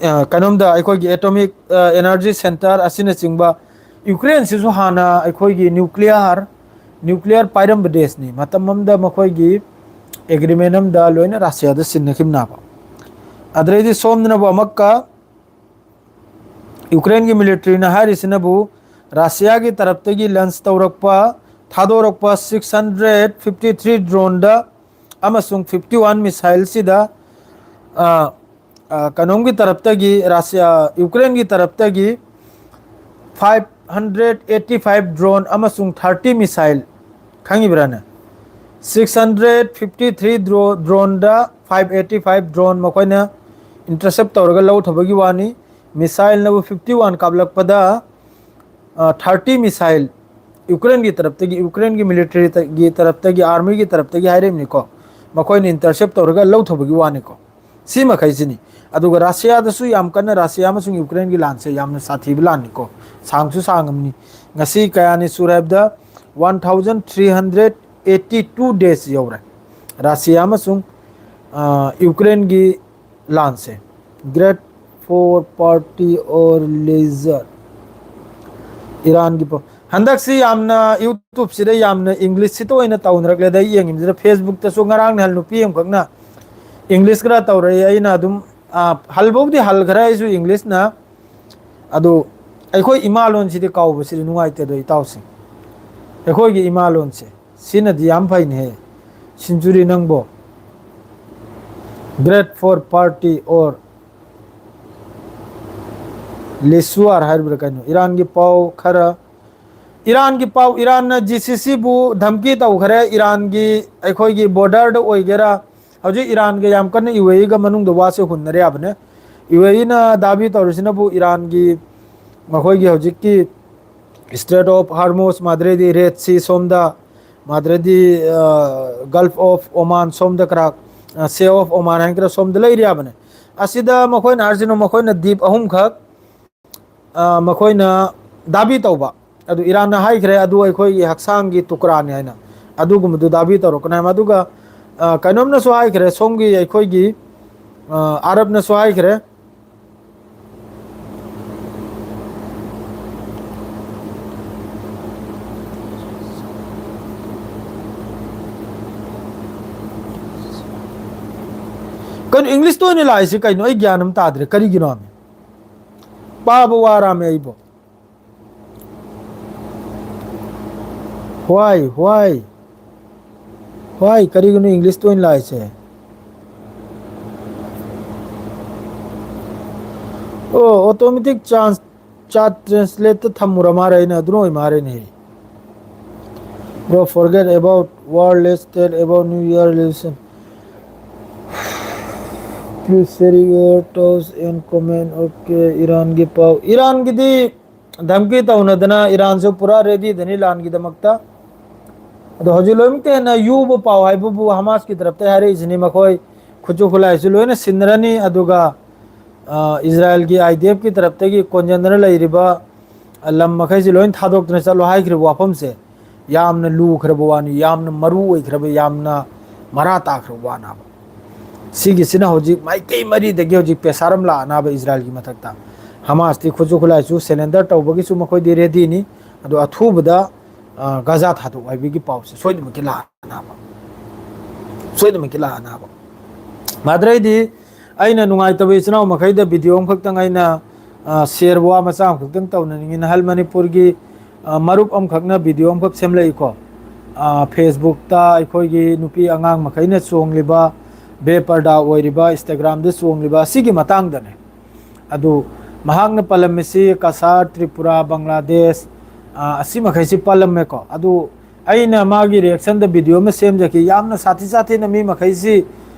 ꯑ, ꯀꯩꯅꯣꯝꯗ, ꯑꯩꯈꯣꯏꯒꯤ ꯑꯦꯇꯣꯃꯤꯛ, ꯑ, ꯑꯦꯅꯔꯖꯤ ꯁꯦꯟꯇꯔ ꯑꯁꯤꯅꯆꯤꯡꯕ, ꯌꯨꯀ꯭ꯔꯦꯟꯁꯤꯁꯨ ꯍꯥꯟꯅ ꯑꯩꯈꯣꯏꯒꯤ ꯅ꯭ꯌꯨꯀ꯭ꯂꯤꯌꯥꯔ, ꯅ꯭ꯌꯨꯀ꯭ꯂꯤꯌꯥꯔ ꯄꯥꯏꯔꯝꯕ ꯗꯦꯁꯅꯤ꯫ ꯃꯇꯝ ꯑꯃꯗ ꯃꯈꯣꯏꯒꯤ ꯑꯦꯒ꯭ꯔꯤꯃꯦꯟ ꯑꯃꯗ ꯂꯣꯏꯅ ꯔꯁꯤꯌꯥꯗ ꯁꯤꯟꯅꯈꯤꯕꯅꯦꯕ꯫ ꯑꯗꯩꯗꯤ ꯁꯣꯝꯗꯅꯕꯨ ꯑꯃꯨꯛꯀ ꯌꯨꯀ꯭ꯔꯦꯟꯒꯤ ꯃꯤꯂꯤꯇ꯭ꯔꯤꯅ ꯍꯥꯏꯔꯤꯁꯤꯅꯕꯨ ꯔꯁꯤꯌꯥꯒꯤ ꯇꯔꯞꯇꯒꯤ ꯂꯟꯁ ꯇꯧꯔꯛꯄ, ꯊꯥꯗꯣꯔꯛꯄ six hundred fifty three ꯗ꯭ꯔꯣꯟꯗ ꯑꯃꯁꯨꯡ fifty one ꯃꯤꯁꯥꯏꯜꯁꯤꯗ, ꯑ, ꯑ, ꯀꯩꯅꯣꯝꯒꯤ ꯇꯔꯞꯇꯒꯤ, ꯔꯁꯤꯌꯥ, ꯌꯨꯀ꯭ꯔꯦꯟꯒꯤ ꯇꯔꯞꯇꯒꯤ five hundred eighty five drone ꯑꯃꯁꯨꯡ thirty ꯃꯤꯁꯥꯏꯜ, ꯈꯪꯉꯤꯕ꯭ꯔꯥꯅꯦ? Six hundred fifty three drone-, ꯗ꯭ꯔꯣꯟꯗ five eighty five ꯗ꯭ꯔꯣꯟ ꯃꯈꯣꯏꯅ ꯏꯟꯇꯔꯁꯦꯞ ꯇꯧꯔꯒ ꯂꯧꯊꯕꯒꯤ ꯋꯥꯅꯤ꯫ ꯃꯤꯁꯥꯏꯜꯅꯕꯨ fifty one ꯀꯥꯞꯂꯛꯄꯗ, ꯑ, thirty ꯃꯤꯁꯥꯏꯜ ꯌꯨꯀ꯭ꯔꯦꯟꯒꯤ ꯇꯔꯞꯇꯒꯤ, ꯌꯨꯀ꯭ꯔꯦꯟꯒꯤ ꯃꯤꯂꯤꯇꯔꯤꯒꯤ ꯇꯔꯞꯇꯒꯤ, ꯑꯥꯔꯃꯤꯒꯤ ꯇꯔꯞꯇꯒꯤ ꯍꯥꯏꯔꯤꯕꯅꯤꯀꯣ, ꯃꯈꯣꯏꯅ ꯏꯟꯇꯔꯁꯦꯞ ꯇꯧꯔꯒ ꯂꯧꯊꯕꯒꯤ ꯋꯥꯅꯤꯀꯣ꯫ ꯁꯤ ꯃꯈꯩꯁꯤꯅꯤ꯫ ꯑꯗꯨꯒ ꯔꯁꯤꯌꯥꯗꯁꯨ ꯌꯥꯝ ꯀꯟꯅ, ꯔꯁꯤꯌꯥ ꯑꯃꯁꯨꯡ ꯌꯨꯀ꯭ꯔꯦꯟꯒꯤ ꯂꯥꯟꯁꯦ ꯌꯥꯝꯅ ꯁꯥꯊꯤꯕ ꯂꯥꯟꯅꯤꯀꯣ, ꯁꯥꯡꯁꯨ ꯁꯥꯡꯉꯝꯅꯤ꯫ ꯉꯁꯤ ꯀꯌꯥꯅꯤ ꯁꯨꯔꯦ ꯍꯥꯏꯕꯗ, one thousand three hundred eighty two days ꯌꯧꯔꯦ ꯔꯁꯤꯌꯥ ꯑꯃꯁꯨꯡ, ꯑ, ꯌꯨꯀ꯭ꯔꯦꯟꯒꯤ ꯂꯥꯟꯁꯦ꯫ Great for party or leisure꯫ ꯏꯔꯥꯟꯒꯤ ꯄ-, ꯍꯟꯗꯛꯁꯤ ꯌꯥꯝꯅ YouTubeꯁꯤꯗ ꯌꯥꯝꯅ Englishꯁꯤꯇ ꯑꯣꯏꯅ ꯇꯧꯅꯔꯛꯂꯦꯗ꯫ ꯑꯩ ꯌꯦꯡꯉꯤꯕꯁꯤꯗ Facebookꯇꯁꯨ ꯉꯔꯥꯡ ꯅꯍꯥꯟ ꯅꯨꯄꯤ ꯑꯃꯈꯛꯅ English ꯈꯔ ꯇꯧꯔꯛꯏ꯫ ꯑꯩꯅ ꯑꯗꯨꯝ, ꯑ, ꯍꯜꯕꯧꯗꯤ ꯍꯜꯈ꯭ꯔꯦ ꯑꯩꯁꯨ Englishꯅ꯫ ꯑꯗꯨ ꯑꯩꯈꯣꯏ ꯏꯃꯥ ꯂꯣꯟꯁꯤꯗꯤ ꯀꯥꯎꯕꯁꯤꯗꯤ ꯅꯨꯡꯉꯥꯏꯇꯦꯗꯣ, ꯏꯇꯥꯎꯁꯤꯡ꯫ ꯑꯩꯈꯣꯏꯒꯤ ꯏꯃꯥ ꯂꯣꯟꯁꯦ ꯁꯤꯅꯗꯤ ꯌꯥꯝ ꯐꯩꯅꯦꯍꯦ꯫ ꯁꯤꯟꯆꯨꯔꯤ ꯅꯪꯕꯣ꯫ Great for party or ꯂꯤꯁꯨꯋꯥꯔ ꯍꯥꯏꯔꯤꯕ꯭ꯔꯥ ꯀꯩꯅꯣ? ꯏꯔꯥꯟꯒꯤ ꯄꯥꯎ ꯈꯔ, ꯏꯔꯥꯟꯒꯤ ꯄꯥꯎ, ꯏꯔꯥꯟꯅ GCCꯕꯨ ꯙꯝꯀꯤ ꯇꯧꯈ꯭ꯔꯦ꯫ ꯏꯔꯥꯟꯒꯤ, ꯑꯩꯈꯣꯏꯒꯤ borderꯗ ꯑꯣꯏꯒꯦꯔꯥ, ꯍꯧꯖꯤꯛ ꯏꯔꯥꯟꯒ ꯌꯥꯝ ꯀꯟꯅ UAEꯒ ꯃꯅꯨꯡꯗ ꯋꯥꯁꯦ ꯍꯨꯟꯅꯔꯦ ꯍꯥꯏꯕꯅꯦ꯫ UAEꯅ ꯗꯥꯕꯤ ꯇꯧꯔꯤꯁꯤꯅꯕꯨ ꯏꯔꯥꯟꯒꯤ, ꯃꯈꯣꯏꯒꯤ ꯍꯧꯖꯤꯛꯀꯤ Strait of Hormuz, ꯃꯥꯗ꯭ꯔꯦꯗꯤ Red Sea ꯁꯣꯝꯗ, ꯃꯥꯗ꯭ꯔꯦꯗꯤ, ꯑ, Gulf of Oman ꯁꯣꯝꯗ ꯈꯔ, ꯑ, Sea of Oman ꯍꯥꯏꯅ ꯈꯔ ꯁꯣꯝꯗ ꯂꯩꯔꯤꯕꯅꯦ꯫ ꯑꯁꯤꯗ ꯃꯈꯣꯏꯅ ꯍꯥꯏꯔꯤꯁꯤꯅ ꯃꯈꯣꯏꯅ ꯗꯤꯞ ꯑꯍꯨꯝꯈꯛ, ꯑ, ꯃꯈꯣꯏꯅ ꯗꯥꯕꯤ ꯇꯧꯕ꯫ ꯑꯗꯨ ꯏꯔꯥꯟꯅ ꯍꯥꯏꯈ꯭ꯔꯦ, "ꯑꯗꯨ ꯑꯩꯈꯣꯏꯒꯤ ꯍꯛꯆꯥꯡꯒꯤ ꯇꯨꯀ꯭ꯔꯥꯅꯤ" ꯍꯥꯏꯅ꯫ ꯑꯗꯨꯒꯨꯝꯕꯗꯨ ꯗꯥꯕꯤ ꯇꯧꯔꯛꯀꯅꯤ ꯍꯥꯏꯕ꯫ ꯑꯗꯨꯒ, ꯑ, ꯀꯩꯅꯣꯝꯅꯁꯨ ꯍꯥꯏꯈ꯭ꯔꯦ, ꯁꯣꯝꯒꯤ ꯑꯩꯈꯣꯏꯒꯤ, ꯑ, ꯑꯔꯕꯅꯁꯨ ꯍꯥꯏꯈ꯭ꯔꯦ, ꯀꯩꯅꯣ ꯏꯪꯂꯤꯁꯇ ꯑꯣꯏꯅ ꯂꯥꯛꯏꯁꯤ ꯀꯩꯅꯣ? ꯑꯩ ꯒ꯭ꯌꯥꯟ ꯑꯃ ꯇꯥꯗ꯭ꯔꯦ, ꯀꯔꯤꯒꯤꯅꯣ ꯍꯥꯏꯕ? ꯄꯥꯕ ꯋꯥꯔꯝꯃꯦ ꯑꯩꯕꯣ꯫ Why, why? Why? ꯀꯔꯤꯒꯤꯅꯣ ꯏꯪꯂꯤꯁꯇ ꯑꯣꯏꯅ ꯂꯥꯛꯏꯁꯦ? ꯑꯣ, automatic chance, chat translate ꯊꯝꯃꯨꯔ ꯃꯥꯔꯦ ꯑꯩꯅ, ꯑꯗꯨꯅ ꯑꯣꯏ ꯃꯥꯔꯦꯅꯦ꯫ Bro, forget about war, let's tell about New Year resolution. Please share your thoughts and comment. Okay, ꯏꯔꯥꯟꯒꯤ ꯄꯥꯎ꯫ ꯏꯔꯥꯟꯒꯤꯗꯤ ꯙꯝꯀꯤ ꯇꯧꯅꯗꯅ ꯏꯔꯥꯟꯁꯨ ꯄꯨꯔꯥ ꯔꯦꯗꯤꯗꯅꯤ ꯂꯥꯟꯒꯤꯗꯃꯛꯇ꯫ ꯑꯗꯣ ꯍꯧꯖꯤꯛ ꯂꯣꯏꯅꯃꯛꯇ ꯍꯦꯟꯅ ꯌꯨꯕ ꯄꯥꯎ ꯍꯥꯏꯕꯕꯨ ꯍꯃꯥꯁꯀꯤ ꯇꯔꯞꯇ ꯍꯥꯏꯔꯛꯏꯁꯤꯅꯤ꯫ ꯃꯈꯣꯏ ꯈꯨꯠꯁꯨ ꯈꯨꯠꯂꯥꯏꯁꯨ ꯂꯣꯏꯅ ꯁꯤꯟꯅꯔꯅꯤ, ꯑꯗꯨꯒ, ꯑ, ꯏꯖꯔꯥꯏꯜꯒꯤ IDFꯀꯤ ꯇꯔꯞꯇꯒꯤ ꯀꯣꯟꯖꯟꯗꯅ ꯂꯩꯔꯤꯕ, ꯑ, ꯂꯝ ꯃꯈꯩꯁꯤ ꯂꯣꯏꯅ ꯊꯥꯗꯣꯛꯇꯅ ꯆꯠꯂꯣ ꯍꯥꯏꯈ꯭ꯔꯤꯕ ꯋꯥꯐꯝꯁꯦ ꯌꯥꯝꯅ ꯂꯨꯈ꯭ꯔꯕ ꯋꯥꯅꯤ, ꯌꯥꯝꯅ ꯃꯔꯨ ꯑꯣꯏꯈ꯭ꯔꯕ, ꯌꯥꯝꯅ ꯃꯔꯥ ꯇꯥꯈ꯭ꯔꯕ ꯋꯥꯅꯦꯕ꯫ ꯁꯤꯒꯤꯁꯤꯅ ꯍꯧꯖꯤꯛ ꯃꯥꯏꯀꯩ ꯃꯔꯤꯗꯒꯤ ꯍꯧꯖꯤꯛ pressure ꯑꯃ ꯂꯥꯛꯑꯅꯕ ꯏꯖꯔꯥꯏꯜꯒꯤ ꯃꯊꯛꯇ꯫ ꯍꯃꯥꯁꯇꯤ ꯈꯨꯠꯁꯨ ꯈꯨꯠꯂꯥꯏꯁꯨ surrender ꯇꯧꯕꯒꯤꯁꯨ ꯃꯈꯣꯏꯗꯤ ꯔꯦꯗꯤꯅꯤ꯫ ꯑꯗꯣ ꯑꯊꯨꯕꯗ, ꯑ, ꯒꯥꯖꯥ ꯊꯥꯗꯣꯛ ꯍꯥꯏꯕꯒꯤ ꯄꯥꯎꯁꯦ ꯁꯣꯏꯗꯅꯃꯛꯀꯤ ꯂꯥꯛꯑꯅꯕ, ꯁꯣꯏꯗꯅꯃꯛꯀꯤ ꯂꯥꯛꯑꯅꯕ꯫ ꯃꯥꯗ꯭ꯔꯩꯗꯤ ꯑꯩꯅ ꯅꯨꯡꯉꯥꯏꯇꯕ ꯏꯆꯤꯟ ꯏꯅꯥꯎ ꯃꯈꯩꯗ video ꯑꯃꯈꯛꯇꯪ ꯑꯩꯅ, ꯑ, share ꯋꯥ ꯃꯆꯥ ꯑꯃꯈꯛꯇꯪ ꯇꯧꯅꯅꯤꯡꯉꯤ꯫ ꯅꯍꯜ ꯃꯅꯤꯄꯨꯔꯒꯤ, ꯑ, ꯃꯔꯨꯞ ꯑꯃꯈꯛꯅ video ꯑꯃꯈꯛ ꯁꯦꯝꯂꯛꯏꯀꯣ꯫ ꯑ, Facebookꯇ ꯑꯩꯈꯣꯏꯒꯤ ꯅꯨꯄꯤ ꯑꯉꯥꯡ ꯃꯈꯩꯅ ꯆꯣꯡꯂꯤꯕ, ꯕꯦꯄꯔꯗꯥ ꯑꯣꯏꯔꯤꯕ, Instagramꯗ ꯆꯣꯡꯂꯤꯕ ꯑꯁꯤꯒꯤ ꯃꯇꯥꯡꯗꯅꯦ꯫ ꯑꯗꯨ ꯃꯍꯥꯛꯅ ꯄꯜꯂꯝꯃꯤꯁꯤ ꯀꯁꯥꯔ, ꯇ꯭ꯔꯤꯄꯨꯔꯥ, ꯕꯪꯒ꯭ꯂꯥꯗꯦꯁ, ꯑ, ꯑꯁꯤ ꯃꯈꯩꯁꯤ ꯄꯜꯂꯝꯃꯦꯀꯣ꯫ ꯑꯗꯨ ꯑꯩꯅ ꯃꯥꯒꯤ reactionꯗ video ꯑꯃ ꯁꯦꯝꯖꯈꯤ꯫ ꯌꯥꯝꯅ ꯁꯥꯊꯤ ꯁꯥꯊꯤꯅ ꯃꯤ ꯃꯈꯩꯁꯤ,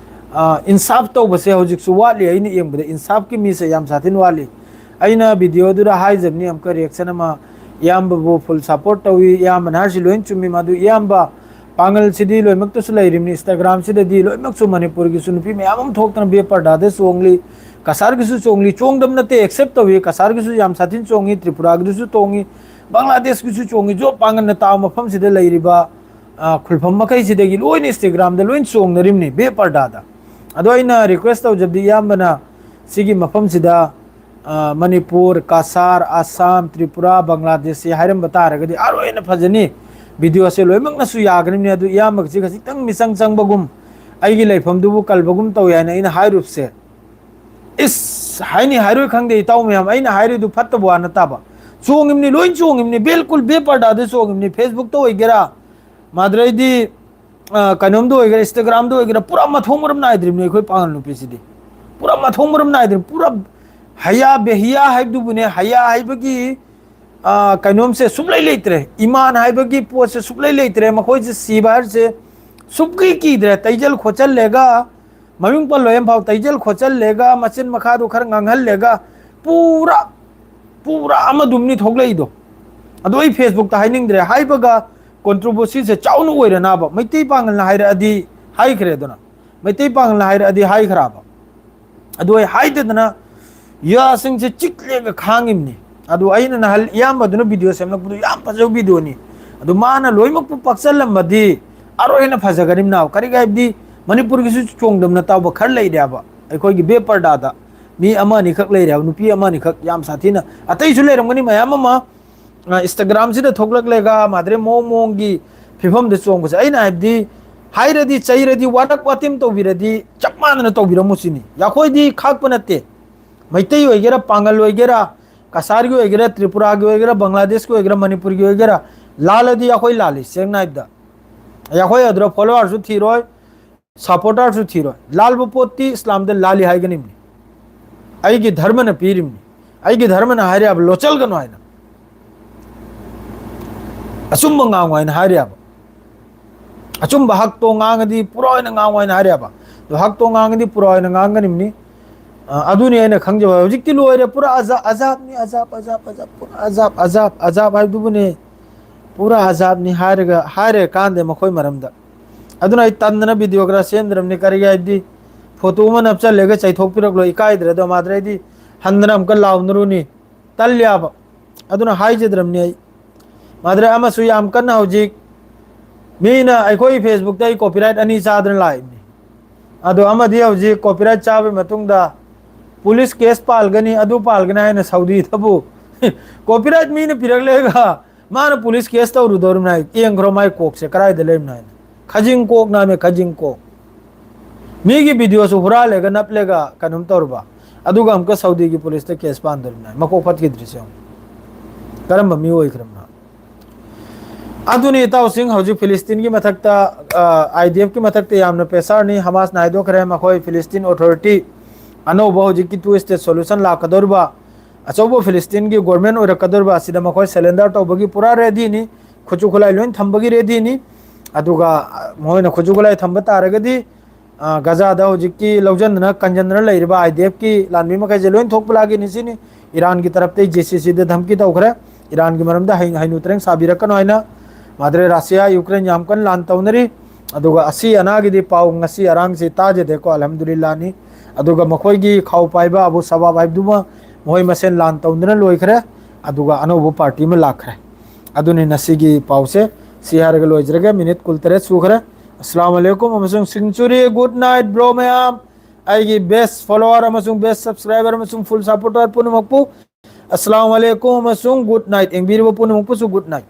ꯑ, ꯏꯟꯁꯥꯐ ꯇꯧꯕꯁꯦ ꯍꯧꯖꯤꯛꯁꯨ ꯋꯥꯠꯂꯤ꯫ ꯑꯩꯅ ꯌꯦꯡꯕꯗ ꯏꯟꯁꯥꯐꯀꯤ ꯃꯤꯁꯦ ꯌꯥꯝ ꯁꯥꯊꯤꯅ ꯋꯥꯠꯂꯤ꯫ ꯑꯩꯅ videoꯗꯨꯗ ꯍꯥꯏꯖꯕꯅꯤ ꯑꯃꯨꯛꯀ reaction ꯑꯃ, ꯏꯌꯥꯝꯕꯕꯨ full support ꯇꯧꯏ꯫ ꯏꯌꯥꯝꯕꯅ ꯍꯥꯏꯔꯤꯁꯤ ꯂꯣꯏ ꯆꯨꯝꯃꯤ꯫ ꯃꯗꯨ ꯏꯌꯥꯝꯕ, ꯄꯥꯡꯒꯜꯁꯤꯗꯤ ꯂꯣꯏꯅꯃꯛꯇꯁꯨ ꯂꯩꯔꯤꯕꯅꯤ꯫ Instagram ꯁꯤꯗꯗꯤ ꯂꯣꯏꯅꯃꯛꯁꯨ ꯃꯅꯤꯄꯨꯔꯒꯤꯁꯨ ꯅꯨꯄꯤ ꯃꯌꯥꯝ ꯑꯃ ꯊꯣꯛꯇꯅ ꯕꯦ ꯄꯔꯗꯥꯗ ꯆꯣꯡꯂꯤ, ꯀꯁꯥꯔꯒꯤꯁꯨ ꯆꯣꯡꯂꯤ꯫ ꯆꯣꯡꯗꯕ ꯅꯠꯇꯦ, accept ꯇꯧꯏ꯫ ꯀꯁꯥꯔꯒꯤꯁꯨ ꯌꯥꯝ ꯁꯥꯊꯤꯅ ꯆꯣꯡꯉꯤ, ꯇ꯭ꯔꯤꯄꯨꯔꯥꯒꯤꯗꯨꯁꯨ ꯆꯣꯡꯉꯤ, ꯕꯪꯒ꯭ꯂꯥꯗꯦꯁꯀꯤꯁꯨ ꯆꯣꯡꯉꯤ꯫ ꯖꯣꯕ ꯄꯥꯡꯒꯜꯅ ꯇꯥꯕ ꯃꯐꯝꯁꯤꯗ ꯂꯩꯔꯤꯕ, ꯑ, ꯈꯨꯜꯐꯝ ꯃꯈꯩꯁꯤꯗꯒꯤ ꯂꯣꯏꯅ Instagram ꯗ ꯂꯣꯏꯅ ꯆꯣꯡꯅꯔꯤꯕꯅꯤ ꯕꯦ ꯄꯔꯗꯥꯗ꯫ ꯑꯗꯣ ꯑꯩꯅ request ꯇꯧꯖꯕꯗꯤ, ꯏꯌꯥꯝꯕꯅ ꯁꯤꯒꯤ ꯃꯐꯝꯁꯤꯗ, ꯑ, ꯃꯅꯤꯄꯨꯔ, ꯀꯁꯥꯔ, ꯑꯁꯥꯝ, ꯇ꯭ꯔꯤꯄꯨꯔꯥ, ꯕꯪꯒ꯭ꯂꯥꯗꯦꯁꯁꯤ ꯍꯥꯏꯔꯝꯕ ꯇꯥꯔꯒꯗꯤ ꯑꯥꯔꯣꯏꯅ ꯐꯖꯅꯤ꯫ ꯚꯤꯗꯤꯑꯣꯁꯦ ꯂꯣꯏꯅꯃꯛꯅꯁꯨ ꯌꯥꯒꯅꯤꯕꯅꯤ꯫ ꯑꯗꯨ ꯏꯌꯥꯝꯕꯒꯤꯁꯤ ꯈꯖꯤꯛꯇꯪ ꯃꯤꯆꯪ ꯆꯪꯕꯒꯨꯝ, ꯑꯩꯒꯤ ꯂꯩꯐꯝꯗꯨꯕꯨ ꯀꯜꯕꯒꯨꯝ ꯇꯧꯏ ꯍꯥꯏꯅ ꯑꯩꯅ ꯍꯥꯏꯔꯨꯕꯁꯦ, ꯏꯁ, ꯍꯥꯏꯅꯤ ꯍꯥꯏꯔꯣꯏ ꯈꯪꯗꯦ, ꯏꯇꯥꯎ ꯃꯌꯥꯝ, ꯑꯩꯅ ꯍꯥꯏꯔꯤꯗꯨ ꯐꯠꯇꯕ ꯋꯥ ꯅꯠꯇꯕ꯫ ꯆꯣꯡꯉꯤꯕꯅꯤ, ꯂꯣꯏ ꯆꯣꯡꯉꯤꯕꯅꯤ, ꯕꯤꯜꯀꯨꯜ ꯕꯦ ꯄꯔꯗꯥꯗ ꯆꯣꯡꯉꯤꯕꯅꯤ꯫ Facebook ꯇ ꯑꯣꯏꯒꯦꯔꯥ, ꯃꯥꯗ꯭ꯔꯩꯗꯤ, ꯑ, ꯀꯩꯅꯣꯝꯗ ꯑꯣꯏꯒꯦꯔꯥ, Instagram ꯗ ꯑꯣꯏꯒꯦꯔꯥ, ꯄꯨꯔꯥ ꯃꯊꯣꯡ ꯃꯔꯝ ꯅꯥꯏꯗ꯭ꯔꯤꯕꯅꯤ ꯑꯩꯈꯣꯏ ꯄꯥꯡꯒꯜ ꯅꯨꯄꯤꯁꯤꯗꯤ꯫ ꯄꯨꯔꯥ ꯃꯊꯣꯡ ꯃꯔꯝ ꯅꯥꯏꯗ꯭ꯔꯤ꯫ ꯄꯨꯔꯥ ꯍꯌꯥ ꯕꯦꯍꯤꯌꯥ ꯍꯥꯏꯕꯗꯨꯕꯨꯅꯦ, ꯍꯌꯥ ꯍꯥꯏꯕꯒꯤ, ꯑ, ꯀꯩꯅꯣꯝꯁꯦ ꯁꯨꯛꯂꯩ ꯂꯩꯇ꯭ꯔꯦ꯫ ꯏꯃꯥꯟ ꯍꯥꯏꯕꯒꯤ ꯄꯣꯠꯁꯦ ꯁꯨꯛꯂꯩ ꯂꯩꯇ꯭ꯔꯦ꯫ ꯃꯈꯣꯏꯁꯦ ꯁꯤꯕ ꯍꯥꯏꯔꯤꯁꯦ ꯁꯨꯛꯀꯤ ꯀꯤꯗ꯭ꯔꯦ꯫ ꯇꯩꯖꯜ ꯈꯣꯠꯆꯜꯂꯦꯒ, ꯃꯃꯤꯡ ꯄꯜꯂꯣꯏ ꯑꯃꯐꯥꯎ, ꯇꯩꯖꯜ ꯈꯣꯠꯆꯜꯂꯦꯒ, ꯃꯆꯤꯟ ꯃꯈꯥꯗꯣ ꯈꯔ ꯉꯥꯡꯍꯜꯂꯦꯒ, ꯄꯨꯔꯥ, ꯄꯨꯔꯥ ꯑꯃꯗꯨꯝꯅꯤ ꯊꯣꯛꯂꯛꯏꯗꯣ꯫ ꯑꯗꯣ ꯑꯩ Facebook ꯇ ꯍꯥꯏꯅꯤꯡꯗ꯭ꯔꯦ꯫ ꯍꯥꯏꯕꯒ controversy ꯁꯦ ꯆꯥꯎꯅ ꯑꯣꯏꯔꯅꯕ꯫ ꯃꯩꯇꯩ ꯄꯥꯡꯒꯜꯅ ꯍꯥꯏꯔꯛꯑꯗꯤ ꯍꯥꯏꯈ꯭ꯔꯦꯗꯅ꯫ ꯃꯩꯇꯩ ꯄꯥꯡꯒꯜꯅ ꯍꯥꯏꯔꯛꯑꯗꯤ ꯍꯥꯏꯈ꯭ꯔꯕ꯫ ꯑꯗꯨ ꯑꯩ ꯍꯥꯏꯗꯗꯅ ꯌꯥꯁꯤꯡꯁꯦ ꯆꯤꯛꯂꯦꯒ ꯈꯥꯡꯉꯤꯕꯅꯤ꯫ ꯑꯗꯨ ꯑꯩꯅ ꯅꯍꯥꯟ ꯏꯌꯥꯝꯕꯗꯨꯅ ꯚꯤꯗꯤꯑꯣ ꯁꯦꯝꯂꯛꯄꯗꯨ ꯌꯥꯝ ꯐꯖꯕ ꯚꯤꯗꯤꯑꯣꯅꯤ꯫ ꯑꯗꯨ ꯃꯥꯅ ꯂꯣꯏꯅꯃꯛꯄꯨ ꯄꯥꯛꯆꯜꯂꯝꯃꯗꯤ ꯑꯔꯣꯏ ꯍꯦꯟꯅ ꯐꯖꯒꯅꯤꯕꯅ꯫ ꯀꯔꯤꯒꯤ ꯍꯥꯏꯕꯗꯤ ꯃꯅꯤꯄꯨꯔꯒꯤꯁꯨ ꯆꯣꯡꯗꯝꯅ ꯇꯥꯎꯕ ꯈꯔ ꯂꯩꯔꯦꯕ꯫ ꯑꯩꯈꯣꯏꯒꯤ ꯕꯦ ꯄꯔꯗꯥꯗ ꯃꯤ ꯑꯃ ꯑꯅꯤꯈꯛ ꯂꯩꯔꯦꯕ, ꯅꯨꯄꯤ ꯑꯃ ꯑꯅꯤꯈꯛ ꯌꯥꯝ ꯁꯥꯊꯤꯅ꯫ ꯑꯇꯩꯁꯨ ꯂꯩꯔꯝꯒꯅꯤ ꯃꯌꯥꯝ ꯑꯃ꯫ ꯑ, Instagram ꯁꯤꯗ ꯊꯣꯛꯂꯛꯂꯦꯒ ꯃꯥꯗ꯭ꯔꯦ ꯃꯑꯣꯡ ꯃꯑꯣꯡꯒꯤ ꯐꯤꯕꯝꯗ ꯆꯣꯡꯕꯁꯦ꯫ ꯑꯩꯅ ꯍꯥꯏꯕꯗꯤ ꯍꯥꯏꯔꯗꯤ, ꯆꯩꯔꯗꯤ, ꯋꯥꯔꯛ ꯋꯥꯇꯦꯝ ꯇꯧꯕꯤꯔꯗꯤ ꯆꯞ ꯃꯥꯟꯅꯅ ꯇꯧꯕꯤꯔꯝꯃꯨ ꯁꯤꯅꯤ꯫ ꯑꯩꯈꯣꯏꯗꯤ ꯈꯥꯛꯄ ꯅꯠꯇꯦ꯫ ꯃꯩꯇꯩ ꯑꯣꯏꯒꯦꯔꯥ, ꯄꯥꯡꯒꯜ ꯑꯣꯏꯒꯦꯔꯥ, ꯀꯁꯥꯔꯒꯤ ꯑꯣꯏꯒꯦꯔꯥ, ꯇ꯭ꯔꯤꯄꯨꯔꯥꯒꯤ ꯑꯣꯏꯒꯦꯔꯥ, ꯕꯪꯒ꯭ꯂꯥꯗꯦꯁꯀꯤ ꯑꯣꯏꯒꯦꯔꯥ, ꯃꯅꯤꯄꯨꯔꯒꯤ ꯑꯣꯏꯒꯦꯔꯥ, ꯂꯥꯜꯂꯗꯤ ꯑꯩꯈꯣꯏ ꯂꯥꯜꯂꯤ꯫ ꯁꯦꯡꯅ ꯍꯥꯏꯕꯗ ꯑꯩꯈꯣꯏ ꯑꯗꯨꯗ follower ꯁꯨ ꯊꯤꯔꯣꯏ, supporter ꯁꯨ ꯊꯤꯔꯣꯏ꯫ ꯂꯥꯜꯕ ꯄꯣꯠꯇꯤ ꯏꯁꯂꯥꯝꯗ ꯂꯥꯜꯂꯤ ꯍꯥꯏꯒꯅꯤꯕꯅꯤ꯫ ꯑꯩꯒꯤ ꯙꯔꯃꯅ ꯄꯤꯔꯤꯕꯅꯤ꯫ ꯑꯩꯒꯤ ꯙꯔꯃꯅ ꯍꯥꯏꯔꯦꯕ, ꯂꯣꯠꯆꯜꯒꯅꯨ ꯍꯥꯏꯅ꯫ ꯑꯆꯨꯝꯕ ꯉꯥꯡꯉꯨ ꯍꯥꯏꯅ ꯍꯥꯏꯔꯦꯕ꯫ ꯑꯆꯨꯝꯕ ꯍꯛꯇꯣ ꯉꯥꯡꯉꯗꯤ ꯄꯨꯔꯥ ꯑꯣꯏꯅ ꯉꯥꯡꯉꯨ ꯍꯥꯏꯅ ꯍꯥꯏꯔꯦꯕ꯫ ꯑꯗꯣ ꯍꯛꯇꯣ ꯉꯥꯡꯉꯗꯤ ꯄꯨꯔꯥ ꯑꯣꯏꯅ ꯉꯥꯡꯒꯅꯤꯕꯅꯤ꯫ ꯑ, ꯑꯗꯨꯅꯤ ꯑꯩꯅ ꯈꯪꯖꯕ꯫ ꯍꯧꯖꯤꯛꯇꯤ ꯂꯣꯏꯔꯦ, ꯄꯨꯔꯥ ꯑꯖꯥ-, ꯑꯖꯥꯕꯅꯤ, ꯑꯖꯥꯕ, ꯑꯖꯥꯕ, ꯑꯖꯥꯕ, ꯄꯨꯔꯥ ꯑꯖꯥꯕ, ꯑꯖꯥꯕ, ꯑꯖꯥꯕ ꯍꯥꯏꯕꯗꯨꯕꯨꯅꯦ꯫ ꯄꯨꯔꯥ ꯑꯖꯥꯕꯅꯤ ꯍꯥꯏꯔꯒ, ꯍꯥꯏꯔꯦ ꯀꯥꯟꯗꯦ ꯃꯈꯣꯏ ꯃꯔꯝꯗ꯫ ꯑꯗꯨꯅ ꯑꯩ ꯇꯟꯗꯅ ꯚꯤꯗꯤꯑꯣ ꯈꯔ ꯁꯦꯝꯗ꯭ꯔꯕꯅꯤ꯫ ꯀꯔꯤꯒꯤ ꯍꯥꯏꯗꯤ, ꯐꯣꯇꯣ ꯑꯃ ꯅꯞꯆꯜꯂꯦꯒ ꯆꯩꯊꯣꯛꯄꯤꯔꯛꯂꯣ, ꯏꯀꯥꯏꯗ꯭ꯔꯗꯣ ꯃꯥꯗ꯭ꯔꯦ ꯑꯩꯗꯤ ꯍꯟꯗꯅ ꯑꯃꯨꯛꯀ ꯂꯥꯎꯅꯔꯨꯅꯤ꯫ ꯇꯜꯂꯦꯕ꯫ ꯑꯗꯨꯅ ꯍꯥꯏꯖꯗ꯭ꯔꯕꯅꯤ ꯑꯩ꯫ ꯃꯥꯗ꯭ꯔꯦ ꯑꯃꯁꯨ ꯌꯥꯝ ꯀꯟꯅ ꯍꯧꯖꯤꯛ ꯃꯤꯅ ꯑꯩꯈꯣꯏ Facebook-ꯇ ꯑꯩ copyright ꯑꯅꯤ ꯆꯥꯗꯅ ꯂꯥꯛꯏꯕꯅꯤ꯫ ꯑꯗꯣ ꯑꯃꯗꯤ ꯍꯧꯖꯤꯛ copyright ꯆꯥꯕꯒꯤ ꯃꯇꯨꯡꯗ police case ꯄꯥꯜꯒꯅꯤ, ꯑꯗꯨ ꯄꯥꯜꯒꯅꯤ ꯍꯥꯏꯅ ꯁꯥꯎꯗꯤꯗꯕꯨ copyright ꯃꯤꯅ ꯄꯤꯔꯛꯂꯦꯒ ꯃꯥꯅ police case ꯇꯧꯔꯨꯗꯧꯔꯤꯕꯅꯤ ꯍꯥꯏ꯫ ꯌꯦꯡꯈ꯭ꯔꯣ ꯃꯥꯏ ꯀꯣꯛꯁꯦ ꯀꯗꯥꯏꯗ ꯂꯩꯕꯅꯣ ꯍꯥꯏꯅ꯫ ꯈꯖꯤꯡ ꯀꯣꯛ ꯅꯥꯃꯦ, ꯈꯖꯤꯡ ꯀꯣꯛ꯫ ꯃꯤꯒꯤ ꯚꯤꯗꯤꯑꯣꯁꯨ ꯍꯨꯔꯥꯜꯂꯦꯒ ꯅꯞꯂꯦꯒ ꯀꯩꯅꯣꯝ ꯇꯧꯔꯨꯕ, ꯑꯗꯨꯒ ꯑꯃꯨꯛꯀ ꯁꯥꯎꯗꯤꯒꯤ police-ꯇ case ꯄꯥꯟꯗꯧꯔꯤꯕꯅꯤ ꯍꯥꯏ꯫ ꯃꯀꯣꯛ ꯐꯠꯈꯤꯗ꯭ꯔꯤꯁꯦ ꯌꯦꯡꯉꯨ꯫ ꯀꯔꯝꯕ ꯃꯤ ꯑꯣꯏꯈ꯭ꯔꯕꯅꯣ? ꯑꯗꯨꯅꯤ ꯏꯇꯥꯎꯁꯤꯡ, ꯍꯧꯖꯤꯛ ꯐꯤꯂꯤꯁꯇꯤꯟꯒꯤ ꯃꯊꯛꯇ, ꯑ, IDF-ꯀꯤ ꯃꯊꯛꯇ ꯌꯥꯝꯅ pressure-ꯅꯤ꯫ ꯍꯃꯥꯁꯅ ꯍꯥꯏꯗꯣꯛꯈ꯭ꯔꯦ, ꯃꯈꯣꯏ ꯐꯤꯂꯤꯁꯇꯤꯟ authority ꯑꯅꯧꯕ ꯍꯧꯖꯤꯛꯀꯤ two state solution ꯂꯥꯛꯀꯗꯧꯔꯤꯕ, ꯑꯆꯧꯕ ꯐꯤꯂꯤꯁꯇꯤꯟꯒꯤ government ꯑꯣꯏꯔꯛꯀꯗꯧꯔꯤꯕ ꯑꯁꯤꯗ ꯃꯈꯣꯏ surrender ꯇꯧꯕꯒꯤ ꯄꯨꯔꯥ ready-ꯅꯤ, ꯈꯨꯠꯁꯨ ꯈꯨꯠꯂꯥꯏ ꯂꯣꯏ ꯊꯝꯕꯒꯤ ready-ꯅꯤ꯫ ꯑꯗꯨꯒ, ꯑ, ꯃꯈꯣꯏꯅ ꯈꯨꯠꯁꯨ ꯈꯨꯠꯂꯥꯏ ꯊꯝꯕ ꯇꯥꯔꯒꯗꯤ, ꯑ, ꯒꯖꯥꯗ ꯍꯧꯖꯤꯛꯀꯤ ꯂꯧꯖꯟꯗꯅ ꯀꯟꯖꯟꯗꯅ ꯂꯩꯔꯤꯕ IDF-ꯀꯤ ꯂꯥꯟꯃꯤ ꯃꯈꯩꯁꯦ ꯂꯣꯏ ꯊꯣꯛꯄ ꯂꯥꯛꯈꯤꯅꯤ ꯁꯤꯅꯤ꯫ ꯏꯔꯥꯟꯒꯤ ꯇꯔꯞꯇꯩ GCC-ꯗ ꯙꯝꯀꯤ ꯇꯧꯈ꯭ꯔꯦ꯫ ꯏꯔꯥꯟꯒꯤ ꯃꯔꯝꯗ ꯍꯩ-, ꯍꯩꯅꯨ ꯇꯔꯦꯡ ꯁꯥꯕꯤꯔꯛꯀꯅꯨ ꯍꯥꯏꯅ꯫ ꯃꯥꯗ꯭ꯔꯦ ꯔꯁꯤꯌꯥ, ꯌꯨꯀ꯭ꯔꯦꯟ ꯌꯥꯝ ꯀꯟꯅ ꯂꯥꯟ ꯇꯧꯅꯔꯤ꯫ ꯑꯗꯨꯒ ꯑꯁꯤ ꯑꯅꯥꯒꯤꯗꯤ ꯄꯥꯎ ꯉꯁꯤ ꯑꯔꯥꯡꯁꯤ ꯇꯥꯖꯗꯦꯀꯣ, ꯑꯜꯍꯝꯗꯨꯂꯤꯜꯂꯥꯅꯤ꯫ ꯑꯗꯨꯒ ꯃꯈꯣꯏꯒꯤ ꯈꯥꯎ ꯄꯥꯏꯕ ꯑꯕꯨ ꯁꯕꯥꯕ ꯍꯥꯏꯕꯗꯨꯃ ꯃꯈꯣꯏ ꯃꯁꯦꯟ ꯂꯥꯟ ꯇꯧꯅꯗꯅ ꯂꯣꯏꯈ꯭ꯔꯦ꯫ ꯑꯗꯨꯒ ꯑꯅꯧꯕ party ꯑꯃ ꯂꯥꯛꯈ꯭ꯔꯦ꯫ ꯑꯗꯨꯅꯤ ꯉꯁꯤꯒꯤ ꯄꯥꯎꯁꯦ꯫ ꯁꯤ ꯍꯥꯏꯔꯒ ꯂꯣꯏꯖꯔꯒꯦ꯫ Minute ꯀꯨꯟꯇꯔꯦꯠ ꯁꯨꯈ꯭ꯔꯦ꯫ ꯑꯁꯂꯥꯝ ꯑꯂꯩꯀꯨꯝ ꯑꯃꯁꯨꯡ ꯁꯤꯡꯆꯨꯔꯤ꯫ Good night bro ꯃꯌꯥꯝ꯫ ꯑꯩꯒꯤ best follower ꯑꯃꯁꯨꯡ best subscriber ꯑꯃꯁꯨꯡ full supporter ꯄꯨꯝꯅꯃꯛꯄꯨ ꯑꯁꯂꯥꯝ ꯑꯂꯩꯀꯨꯝ ꯑꯃꯁꯨꯡ good night꯫ ꯌꯦꯡꯕꯤꯔꯤꯕ ꯄꯨꯝꯅꯃꯛꯄꯨꯁꯨ good night꯫